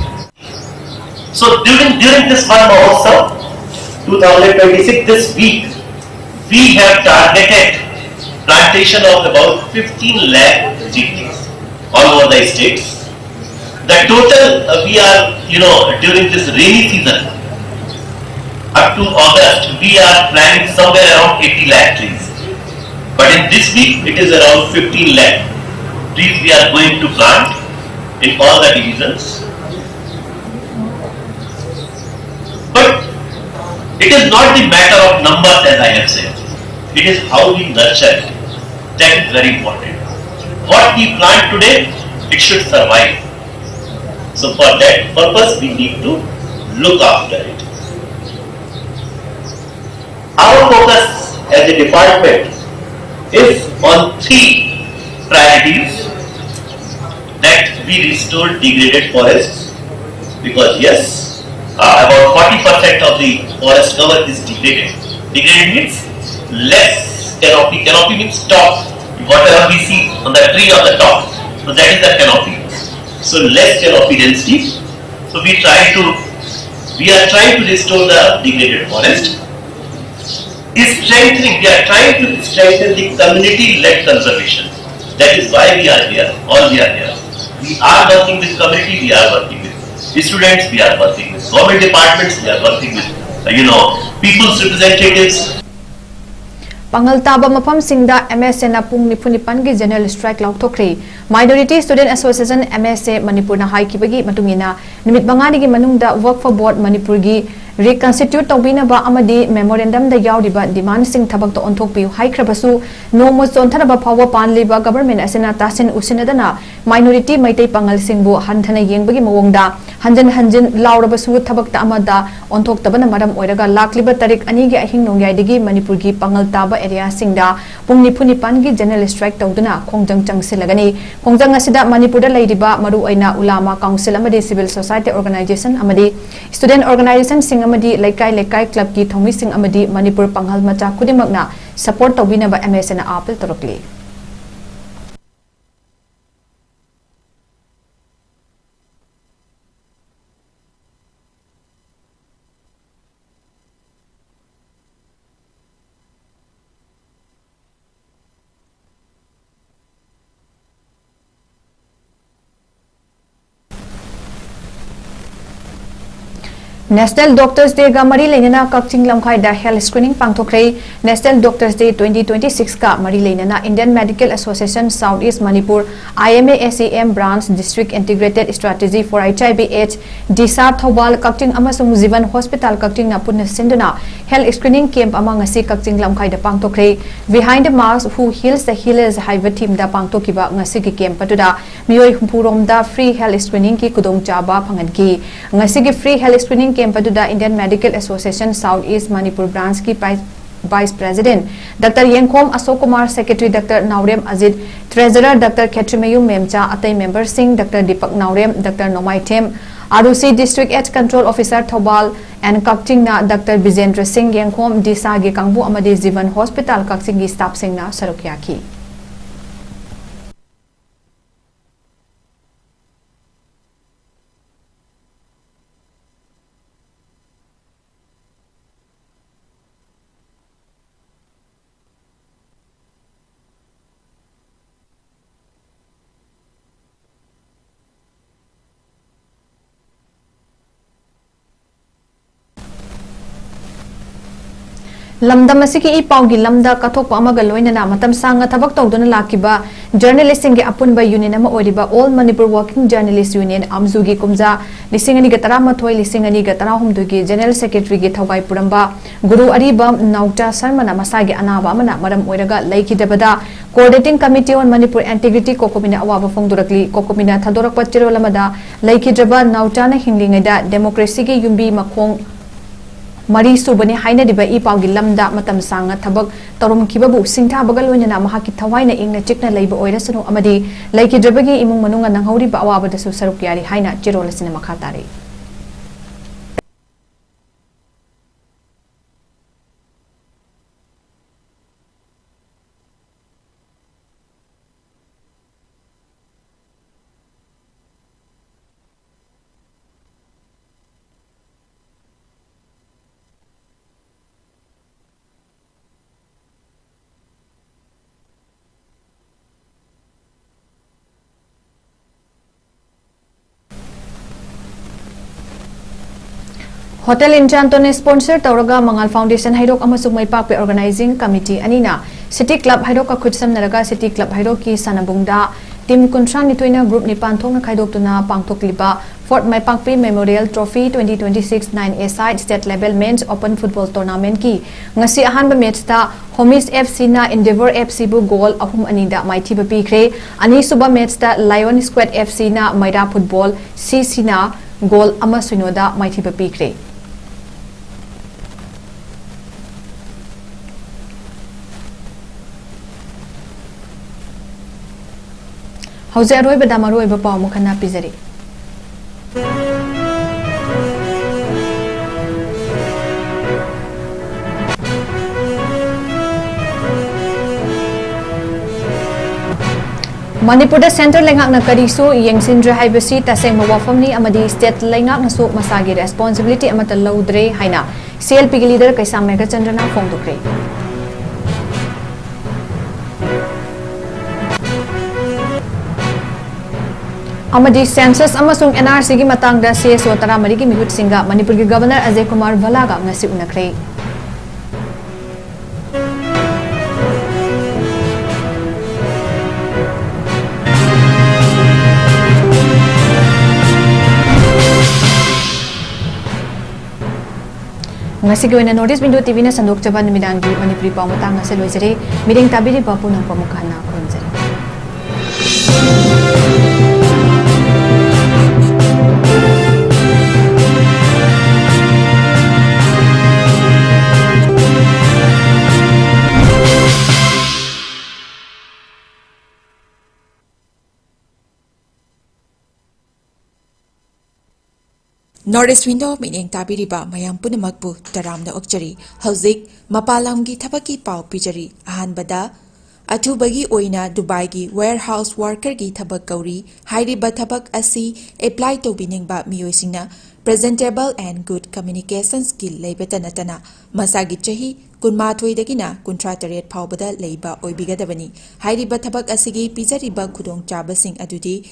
So during, during this Van Mahotsav twenty twenty-six, this week, we have targeted plantation of about fifteen lakh trees all over the states. The total, uh, we are, you know, during this rainy season, up to August, we are planting somewhere around eighty lakh trees. But in this week, it is around fifteen lakh trees we are going to plant in all the divisions. But it is not the matter of numbers, as I have said. It is how we nurture it. That is very important. What we plant today, it should survive. So for that purpose, we need to look after it. Our focus as a department is on three priorities: that we restore degraded forests, because yes, uh, about forty percent of the forest cover is degraded. Degraded means less canopy. Canopy means top. Whatever we see on the tree on the top, so that is the canopy. So less canopy density. So we try to, we are trying to restore the degraded forest. Is strengthening, we are trying to strengthen the community-led conservation. That is why we are here, all we are here. We are working with community, we are working with students, we are working with government departments, we are working with, uh, you know, people's representatives. ꯄꯥꯡꯒꯜ ꯇꯥꯕ ꯃꯐꯝꯁꯤꯡꯗ M ꯑꯦꯁ ꯑꯦꯅ ꯄꯨꯡ ꯅꯤꯐꯨ ꯅꯤꯄꯥꯟꯒꯤ general strike ꯂꯥꯎꯊꯣꯛꯈ꯭ꯔꯦ꯫ Minority student association, M S A, ꯃꯅꯤꯄꯨꯔꯅ ꯍꯥꯏꯈꯤꯕꯒꯤ ꯃꯇꯨꯡ ꯏꯟꯅ, ꯅꯨꯃꯤꯠ ꯃꯉꯥꯅꯤꯒꯤ ꯃꯅꯨꯡꯗ ꯋꯛꯐ ꯕꯣꯔꯗ ꯃꯅꯤꯄꯨꯔꯒꯤ Reconstitute ꯇꯧꯕꯤꯅꯕ ꯑꯃꯗꯤ memorandum ꯗ ꯌꯥꯎꯔꯤꯕ demand ꯁꯤꯡ ꯊꯕꯛꯇ ꯑꯣꯟꯊꯣꯛꯄꯤꯌꯨ ꯍꯥꯏꯈ꯭ꯔꯕꯁꯨ, ꯅꯣꯡꯃ ꯆꯣꯟꯊꯔꯕ ꯐꯥꯎꯕ ꯄꯥꯟꯂꯤꯕ government ꯑꯁꯤꯅ ꯇꯥꯁꯤꯟ ꯎꯁꯤꯟꯅꯗꯅ minority ꯃꯩꯇꯩ ꯄꯥꯉꯜꯁꯤꯡꯕꯨ ꯍꯟꯊꯅ ꯌꯦꯡꯕꯒꯤ ꯃꯑꯣꯡꯗ ꯍꯟꯖꯤꯟ ꯍꯟꯖꯤꯟ ꯂꯥꯎꯔꯕꯁꯨ ꯊꯕꯛꯇ ꯑꯃꯗ ꯑꯣꯟꯊꯣꯛꯇꯕꯅ ꯃꯔꯝ ꯑꯣꯏꯔꯒ ꯂꯥꯛꯂꯤꯕ ꯇꯥꯔꯤꯛ ꯑꯅꯤꯒꯤ ꯑꯍꯤꯡ ꯅꯣꯡꯌꯥꯏꯗꯒꯤ ꯃꯅꯤꯄꯨꯔꯒꯤ ꯄꯥꯉꯜ ꯇꯥꯕ area ꯁꯤꯡꯗ ꯄꯨꯡ ꯅꯤꯐꯨ ꯅꯤꯄꯥꯟꯒꯤ general strike ꯇꯧꯗꯨꯅ ꯈꯣꯡꯖꯪ ꯆꯪꯁꯤꯜꯂꯒꯅꯤ꯫ ꯈꯣꯡꯖꯪ ꯑꯁꯤꯗ ꯃꯅꯤꯄꯨꯔꯗ ꯂꯩꯔꯤꯕ ꯃꯔꯨꯑꯣꯏꯅ Ulama Council ꯑꯃꯗꯤ civil society organization ꯑꯃꯗꯤ student organization ꯁꯤꯡ ꯑꯃꯗꯤ ꯂꯩꯀꯥꯏ ꯂꯩꯀꯥꯏ club ꯀꯤ ꯊꯧꯃꯤꯁꯤꯡ ꯑꯃꯗꯤ ꯃꯅꯤꯄꯨꯔ ꯄꯥꯉꯜ ꯃꯆꯥ ꯈꯨꯗꯤꯡꯃꯛꯅ support ꯇꯧꯕꯤꯅꯕ M S A ꯅ appeal ꯇꯧꯔꯛꯂꯤ꯫ National Doctors Day ꯒ ꯃꯔꯤ ꯂꯩꯅꯅ ꯀꯛꯆꯤꯡ ꯂꯝꯈꯥꯏꯗ health screening ꯄꯥꯡꯊꯣꯛꯈ꯭ꯔꯦ꯫ National Doctors Day twenty twenty-six ꯀ ꯃꯔꯤ ꯂꯩꯅꯅ Indian Medical Association South East Manipur, I M A S A M Branch, District Integrated Strategy for H I V AIDS, DISHA Thoubal Kakching ꯑꯃꯁꯨꯡ ꯖꯤꯕꯟ hospital ꯀꯛꯆꯤꯡꯅ ꯄꯨꯟꯅ ꯁꯤꯟꯗꯨꯅ health screening camp ꯑꯃ ꯉꯁꯤ ꯀꯛꯆꯤꯡ ꯂꯝꯈꯥꯏꯗ ꯄꯥꯡꯊꯣꯛꯈ꯭ꯔꯦ꯫ Behind the Mask, Who Heals the Healers ꯍꯥꯏꯕ theme ꯗ ꯄꯥꯡꯊꯣꯛꯈꯤꯕ ꯉꯁꯤꯒꯤ camp ꯑꯗꯨꯗ ꯃꯤꯑꯣꯏ ꯍꯨꯝꯐꯨ ꯔꯣꯝꯗ free health screening ꯒꯤ ꯈꯨꯗꯣꯡꯆꯥꯕ ꯐꯪꯍꯟꯈꯤ꯫ ꯉꯁꯤꯒꯤ free health screening camp ꯑꯗꯨꯗ Indian Medical Association South East Manipur Branch ꯀꯤ Vice President Doctor ꯌꯦꯡꯈꯣꯝ ꯑꯁꯣꯛ ꯀꯨꯃꯥꯔ, Secretary Doctor ꯅꯥꯎꯔꯦꯝ ꯑꯖꯤꯠ, Treasurer Doctor ꯈꯦꯇ꯭ꯔꯤꯃꯌꯨꯝ ꯃꯦꯝꯆꯥ, ꯑꯇꯩ member ꯁꯤꯡ Doctor Deepak Naorem, Doctor Nongmaithem, R O C District AIDS Control Officer Thoubal and ꯀꯛꯆꯤꯡꯅ Doctor ꯕꯤꯖꯦꯟꯗ꯭ꯔ ꯁꯤꯡ ꯌꯦꯡꯈꯣꯝ, DISHA ꯒꯤ ꯀꯥꯡꯕꯨ ꯑꯃꯗꯤ ꯖꯤꯕꯟ ꯍꯣꯁꯄꯤꯇꯥꯜ ꯀꯛꯆꯤꯡꯒꯤ staff ꯁꯤꯡꯅ ꯁꯔꯨꯛ ꯌꯥꯈꯤ꯫ ꯂꯝꯗꯝ ꯑꯁꯤꯒꯤ ꯏ ꯄꯥꯎꯒꯤ ꯂꯝꯗ ꯀꯠꯊꯣꯛꯄ ꯑꯃꯒ ꯂꯣꯏꯅꯅ ꯃꯇꯝ ꯁꯥꯡꯅ ꯊꯕꯛ ꯇꯧꯗꯨꯅ ꯂꯥꯛꯈꯤꯕ ꯖꯔꯅꯦꯂꯤꯁꯁꯤꯡꯒꯤ ꯑꯄꯨꯟꯕ ꯌꯨꯅꯤꯌꯟ ꯑꯃ ꯑꯣꯏꯔꯤꯕ All Manipur Working Journalist Union, ꯑꯝꯖꯨꯒꯤ ꯀꯨꯝꯖꯥ ꯂꯤꯁꯤꯡ ꯑꯅꯤꯒ ꯇꯔꯥꯃꯥꯊꯣꯏ, ꯂꯤꯁꯤꯡ ꯑꯅꯤꯒ ꯇꯔꯥꯍꯨꯝꯗꯣꯏꯒꯤ ꯖꯦꯅꯔꯦꯜ ꯁꯦꯀ꯭ꯔꯦꯇꯔꯤꯒꯤ ꯊꯧꯒꯥꯏ ꯄꯨꯔꯝꯕ ꯒꯨꯔꯨ ꯑꯔꯤꯕꯝ ꯅꯥꯎꯆꯥ ꯁꯔꯃꯅ ꯃꯁꯥꯒꯤ ꯑꯅꯥꯕ ꯑꯃꯅ ꯃꯔꯝ ꯑꯣꯏꯔꯒ ꯂꯩꯈꯤꯗꯕꯗ, Coordinating Committee on Manipur Integrity, ꯀꯣꯀꯣꯃꯤꯅ ꯑꯋꯥꯕ ꯐꯣꯡꯗꯣꯔꯛꯂꯤ꯫ ꯀꯣꯀꯣꯃꯤꯅ ꯊꯥꯗꯣꯔꯛꯄ ꯆꯦꯔꯣꯜ ꯑꯃꯗ, ꯂꯩꯈꯤꯗ꯭ꯔꯕ ꯅꯥꯎꯆꯥꯅ ꯍꯤꯡꯂꯤꯉꯩꯗ ꯗꯦꯃꯣꯀ꯭ꯔꯦꯁꯤꯒꯤ ꯌꯨꯝꯕꯤ ꯃꯈꯣꯡ ꯃꯔꯤ ꯁꯨꯕꯅꯤ ꯍꯥꯏꯅꯔꯤꯕ ꯏ ꯄꯥꯎꯒꯤ ꯂꯝꯗ ꯃꯇꯝ ꯁꯥꯡꯅ ꯊꯕꯛ ꯇꯧꯔꯝꯈꯤꯕꯕꯨ ꯁꯤꯡꯊꯥꯕꯒ ꯂꯣꯏꯅꯅ ꯃꯍꯥꯛꯀꯤ ꯊꯋꯥꯏꯅ ꯏꯪꯅ ꯆꯤꯛꯅ ꯂꯩꯕ ꯑꯣꯏꯔꯁꯅꯨ ꯑꯃꯗꯤ ꯂꯩꯈꯤꯗ꯭ꯔꯕꯒꯤ ꯏꯃꯨꯡ ꯃꯅꯨꯡꯅ ꯅꯪꯍꯧꯔꯤꯕ ꯑꯋꯥꯕꯗꯁꯨ ꯁꯔꯨꯛ ꯌꯥꯔꯤ ꯍꯥꯏꯅ ꯆꯦꯔꯣꯜ ꯑꯁꯤꯅ ꯃꯈꯥ ꯇꯥꯔꯤ꯫ ꯍꯣꯇꯦꯜ ꯏꯟꯆꯥꯟꯇꯣꯅ sponsor ꯇꯧꯔꯒ ꯃꯉꯥꯜ Foundation ꯍꯩꯔꯣꯛ ꯑꯃꯁꯨꯡ ꯃꯩꯄꯥꯛꯄꯤ Organizing Committee ꯑꯅꯤꯅ City Club ꯍꯩꯔꯣꯛꯀ ꯈꯨꯠꯁꯝꯅꯔꯒ City Club ꯍꯩꯔꯣꯛꯀꯤ ꯁꯥꯟꯅꯕꯨꯡꯗ team ꯀꯨꯟꯊ꯭ꯔꯥ ꯅꯤꯊꯣꯏꯅ group ꯅꯤꯄꯥꯟ ꯊꯣꯛꯅ ꯈꯥꯏꯗꯣꯛꯇꯨꯅ ꯄꯥꯡꯊꯣꯛꯂꯤꯕ Fourth ꯃꯩꯄꯥꯛꯄꯤ Memorial Trophy twenty twenty-six nine A-side State Level Men's Open Football Tournamentꯀꯤ ꯉꯁꯤ ꯑꯍꯥꯟꯕ matchꯇ Homies FCꯅ Endeavour FCꯕꯨ goal ꯑꯍꯨꯝ ꯑꯅꯤꯗ ꯃꯥꯏꯊꯤꯕ ꯄꯤꯈ꯭ꯔꯦ꯫ ꯑꯅꯤꯁꯨꯕ matchꯇ Lion Squad FCꯅ ꯃꯩꯔꯥ Football CCꯅ goal ꯑꯃ ꯁꯤꯅꯣꯗ ꯃꯥꯏꯊꯤꯕ ꯄꯤꯈ꯭ꯔꯦ꯫ ꯍꯧꯖꯤꯛ ꯑꯔꯣꯏꯕꯗ ꯃꯔꯨꯑꯣꯏꯕ ꯄꯥꯎ ꯑꯃꯨꯛ ꯍꯟꯅ ꯄꯤꯖꯔꯤ꯫ ꯃꯅꯤꯄꯨꯔꯗ centre ꯂꯩꯉꯥꯛꯅ ꯀꯔꯤꯁꯨ ꯌꯦꯡꯁꯤꯟꯗ꯭ꯔꯦ ꯍꯥꯏꯕꯁꯤ ꯇꯁꯦꯡꯕ ꯋꯥꯐꯝꯅꯤ ꯑꯃꯗꯤ state ꯂꯩꯉꯥꯛꯅꯁꯨ ꯃꯁꯥꯒꯤ responsibility ꯑꯃꯠꯇ ꯂꯧꯗ꯭ꯔꯦ ꯍꯥꯏꯅ CLPꯒꯤ leader ꯀꯩꯁꯥꯝ ꯃꯦꯘꯆꯟꯗ꯭ꯔꯅ ꯐꯣꯡꯗꯣꯛꯈ꯭ꯔꯦ꯫ ꯑꯃꯗꯤ census ꯑꯃꯁꯨꯡ NRCꯒꯤ ꯃꯇꯥꯡꯗ CSO ꯇꯔꯥꯃꯔꯤꯒꯤ ꯃꯤꯍꯨꯠꯁꯤꯡꯒ ꯃꯅꯤꯄꯨꯔꯒꯤ Governor ꯑꯖꯌ ꯀꯨꯃꯥꯔ ꯚꯜꯂꯥꯒ ꯉꯁꯤ ꯎꯅꯈ꯭ꯔꯦ꯫ ꯉꯁꯤꯒꯤ ꯑꯣꯏꯅ North East Window ꯇꯤꯚꯤꯅ ꯁꯟꯗꯣꯛꯆꯕ ꯅꯨꯃꯤꯗꯥꯡꯒꯤ ꯃꯅꯤꯄꯨꯔꯤ ꯄꯥꯎ ꯃꯇꯥꯡ ꯑꯁꯤ ꯂꯣꯏꯖꯔꯦ꯫ ꯃꯤꯠꯌꯦꯡ ꯇꯥꯕꯤꯔꯤꯕ ꯄꯨꯝꯅꯃꯛꯄꯨ ꯑꯃꯨꯛꯀ ꯍꯟꯅ ꯈꯨꯔꯨꯝꯖꯔꯤ꯫ North East Window ꯃꯤꯠꯌꯦꯡ ꯇꯥꯕꯤꯔꯤꯕ ꯃꯌꯥꯝ ꯄꯨꯝꯅꯃꯛꯄꯨ ꯇꯔꯥꯝꯅ ꯑꯣꯛꯆꯔꯤ꯫ ꯍꯧꯖꯤꯛ ꯃꯄꯥꯟ ꯂꯝꯒꯤ ꯊꯕꯛꯀꯤ ꯄꯥꯎ ꯄꯤꯖꯔꯤ꯫ ꯑꯍꯥꯟꯕꯗ, ꯑꯊꯨꯕꯒꯤ ꯑꯣꯏꯅ ꯗꯨꯕꯥꯏꯒꯤ warehouse workerꯒꯤ ꯊꯕꯛ ꯀꯧꯔꯤ꯫ ꯍꯥꯏꯔꯤꯕ ꯊꯕꯛ ꯑꯁꯤ apply ꯇꯧꯕꯤꯅꯤꯡꯕ ꯃꯤꯑꯣꯏꯁꯤꯡꯅ presentable and good communication skill ꯂꯩꯕꯇ ꯅꯠꯇꯅ ꯃꯁꯥꯒꯤ ꯆꯍꯤ ꯀꯨꯟꯃꯥꯊꯣꯏꯗꯒꯤꯅ ꯀꯨꯟꯊ꯭ꯔꯥ ꯇꯔꯦꯠ ꯐꯥꯎꯕꯗ ꯂꯩꯕ ꯑꯣꯏꯕꯤꯒꯗꯕꯅꯤ꯫ ꯍꯥꯏꯔꯤꯕ ꯊꯕꯛ ꯑꯁꯤꯒꯤ ꯄꯤꯖꯔꯤꯕ ꯈꯨꯗꯣꯡꯆꯥꯕꯁꯤꯡ ꯑꯗꯨꯗꯤ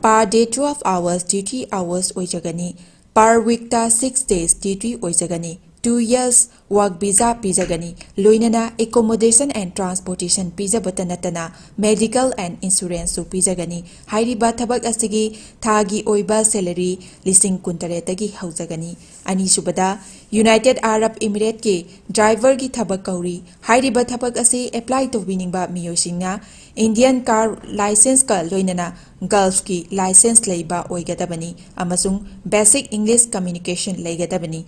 per day twelve hours duty hours ꯑꯣꯏꯖꯒꯅꯤ꯫ Per weekꯇ six days duty ꯑꯣꯏꯖꯒꯅꯤ꯫ Two years work visa ꯄꯤꯖꯒꯅꯤ꯫ ꯂꯣꯏꯅꯅ accommodation and transportation ꯄꯤꯖꯕꯇ ꯅꯠꯇꯅ medical and insuranceꯁꯨ ꯄꯤꯖꯒꯅꯤ꯫ ꯍꯥꯏꯔꯤꯕ ꯊꯕꯛ ꯑꯁꯤꯒꯤ ꯊꯥꯒꯤ ꯑꯣꯏꯕ salary ꯂꯤꯁꯤꯡ ꯀꯨꯟꯇꯔꯦꯠꯇꯒꯤ ꯍꯧꯖꯒꯅꯤ꯫ ꯑꯅꯤꯁꯨꯕꯗ, United Arab Emirateꯀꯤ driverꯒꯤ ꯊꯕꯛ ꯀꯧꯔꯤ꯫ ꯍꯥꯏꯔꯤꯕ ꯊꯕꯛ ꯑꯁꯤ apply ꯇꯧꯕꯤꯅꯤꯡꯕ ꯃꯤꯑꯣꯏꯁꯤꯡꯅ Indian car licenceꯀ ꯂꯣꯏꯅꯅ Gulfꯀꯤ license ꯂꯩꯕ ꯑꯣꯏꯒꯗꯕꯅꯤ ꯑꯃꯁꯨꯡ basic English communication ꯂꯩꯒꯗꯕꯅꯤ꯫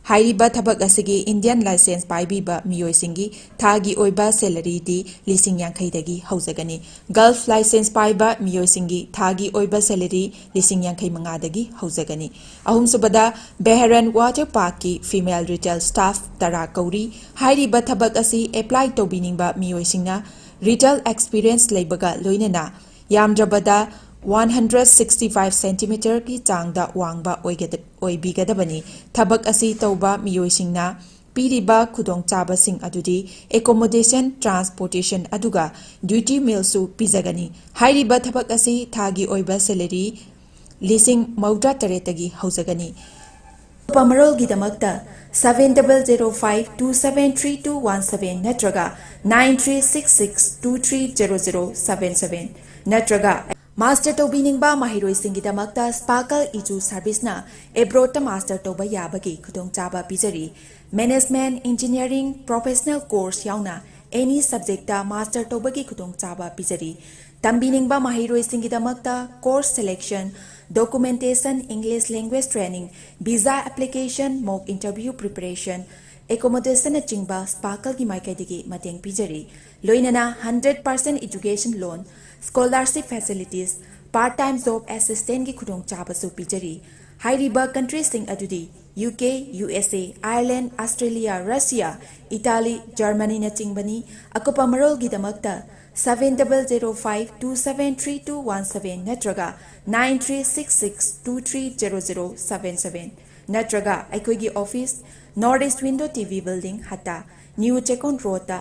ꯍꯥꯏꯔꯤꯕ ꯊꯕꯛ ꯑꯁꯤꯒꯤ Indian license ꯄꯥꯏꯕꯤꯕ ꯃꯤꯑꯣꯏꯁꯤꯡꯒꯤ ꯊꯥꯒꯤ ꯑꯣꯏꯕ salaryꯗꯤ ꯂꯤꯁꯤꯡ ꯌꯥꯡꯈꯩꯗꯒꯤ ꯍꯧꯖꯒꯅꯤ꯫ Gulf license ꯄꯥꯏꯕ ꯃꯤꯑꯣꯏꯁꯤꯡꯒꯤ ꯊꯥꯒꯤ ꯑꯣꯏꯕ salary ꯂꯤꯁꯤꯡ ꯌꯥꯡꯈꯩ ꯃꯉꯥꯗꯒꯤ ꯍꯧꯖꯒꯅꯤ꯫ ꯑꯍꯨꯝꯁꯨꯕꯗ, Bahrain Water Parkꯀꯤ female retail staff ꯇꯔꯥ ꯀꯧꯔꯤ꯫ ꯍꯥꯏꯔꯤꯕ ꯊꯕꯛ ꯑꯁꯤ apply ꯇꯧꯕꯤꯅꯤꯡꯕ ꯃꯤꯑꯣꯏꯁꯤꯡꯅ retail experience ꯂꯩꯕꯒ ꯂꯣꯏꯅꯅ ꯌꯥꯝꯗ꯭ꯔꯕꯗ one hundred sixty five centimetreꯒꯤ ꯆꯥꯡꯗ ꯋꯥꯡꯕ ꯑꯣꯏꯒꯗ-, ꯑꯣꯏꯕꯤꯒꯗꯕꯅꯤ꯫ ꯊꯕꯛ ꯑꯁꯤ ꯇꯧꯕ ꯃꯤꯑꯣꯏꯁꯤꯡꯅ ꯄꯤꯔꯤꯕ ꯈꯨꯗꯣꯡꯆꯥꯕꯁꯤꯡ ꯑꯗꯨꯗꯤ accommodation, transportation ꯑꯗꯨꯒ duty mealꯁꯨ ꯄꯤꯖꯒꯅꯤ꯫ ꯍꯥꯏꯔꯤꯕ ꯊꯕꯛ ꯑꯁꯤ ꯊꯥꯒꯤ ꯑꯣꯏꯕ salary ꯂꯤꯁꯤꯡ ꯃꯧꯗ꯭ꯔꯥ ꯇꯔꯦꯠꯇꯒꯤ ꯍꯧꯖꯒꯅꯤ꯫ ꯑꯇꯣꯞꯄ ꯃꯔꯣꯜꯒꯤꯗꯃꯛꯇ seven double zero five two seven three two one seven ꯅꯠꯇ꯭ꯔꯒ nine three six six two three zero zero seven seven ꯅꯠꯇ꯭ꯔꯒ ꯃꯥꯁꯇꯔ ꯇꯧꯕꯤꯅꯤꯡꯕ ꯃꯍꯩꯔꯣꯏꯁꯤꯡꯒꯤꯗꯃꯛꯇ ꯁ꯭ꯄꯥꯔꯀꯜ ꯏꯖꯨ ꯁꯔꯚꯤꯁꯅ ꯑꯦꯕ꯭ꯔꯣꯗꯇ ꯃꯥꯁꯇꯔ ꯇꯧꯕ ꯌꯥꯕꯒꯤ ꯈꯨꯗꯣꯡꯆꯥꯕ ꯄꯤꯖꯔꯤ꯫ ꯃꯦꯅꯦꯖꯃꯦꯟꯠ, ꯏꯟꯖꯤꯅꯤꯌꯔꯤꯡ, ꯄ꯭ꯔꯣꯐꯦꯁꯅꯦꯜ ꯀꯣꯔꯁ ꯌꯥꯎꯅ ꯑꯦꯅꯤ ꯁꯕꯖꯦꯛꯇ ꯃꯥꯁꯇꯔ ꯇꯧꯕꯒꯤ ꯈꯨꯗꯣꯡꯆꯥꯕ ꯄꯤꯖꯔꯤ꯫ ꯇꯝꯕꯤꯅꯤꯡꯕ ꯃꯍꯩꯔꯣꯏꯁꯤꯡꯒꯤꯗꯃꯛꯇ course selection, documentation, English language training, visa application, mock interview preparation, ꯑꯦꯀꯣꯃꯣꯗꯦꯁꯟꯅꯆꯤꯡꯕ ꯁ꯭ꯄꯥꯔꯀꯜꯒꯤ ꯃꯥꯏꯀꯩꯗꯒꯤ ꯃꯇꯦꯡ ꯄꯤꯖꯔꯤ꯫ ꯂꯣꯏꯅꯅ hundred percent education loan, scholarship facilities, part time job ꯑꯦꯁꯤꯁꯇꯦꯟꯠꯀꯤ ꯈꯨꯗꯣꯡꯆꯥꯕꯁꯨ ꯄꯤꯖꯔꯤ꯫ ꯍꯥꯏꯔꯤꯕ ꯀꯟꯇ꯭ꯔꯤꯁꯤꯡ ꯑꯗꯨꯗꯤ U K, U S A, Ireland, Australia, Russia, Italy, ꯖꯔꯃꯅꯤꯅꯆꯤꯡꯕꯅꯤ꯫ ꯑꯀꯨꯞꯄ ꯃꯔꯣꯜꯒꯤꯗꯃꯛꯇ seven double zero five two seven three two one seven ꯅꯠꯇ꯭ꯔꯒ nine three six six two three zero zero seven seven ꯅꯠꯇ꯭ꯔꯒ ꯑꯩꯈꯣꯏꯒꯤ office, north east window T V building, Hatta, new Checkon ꯔꯣꯗꯇ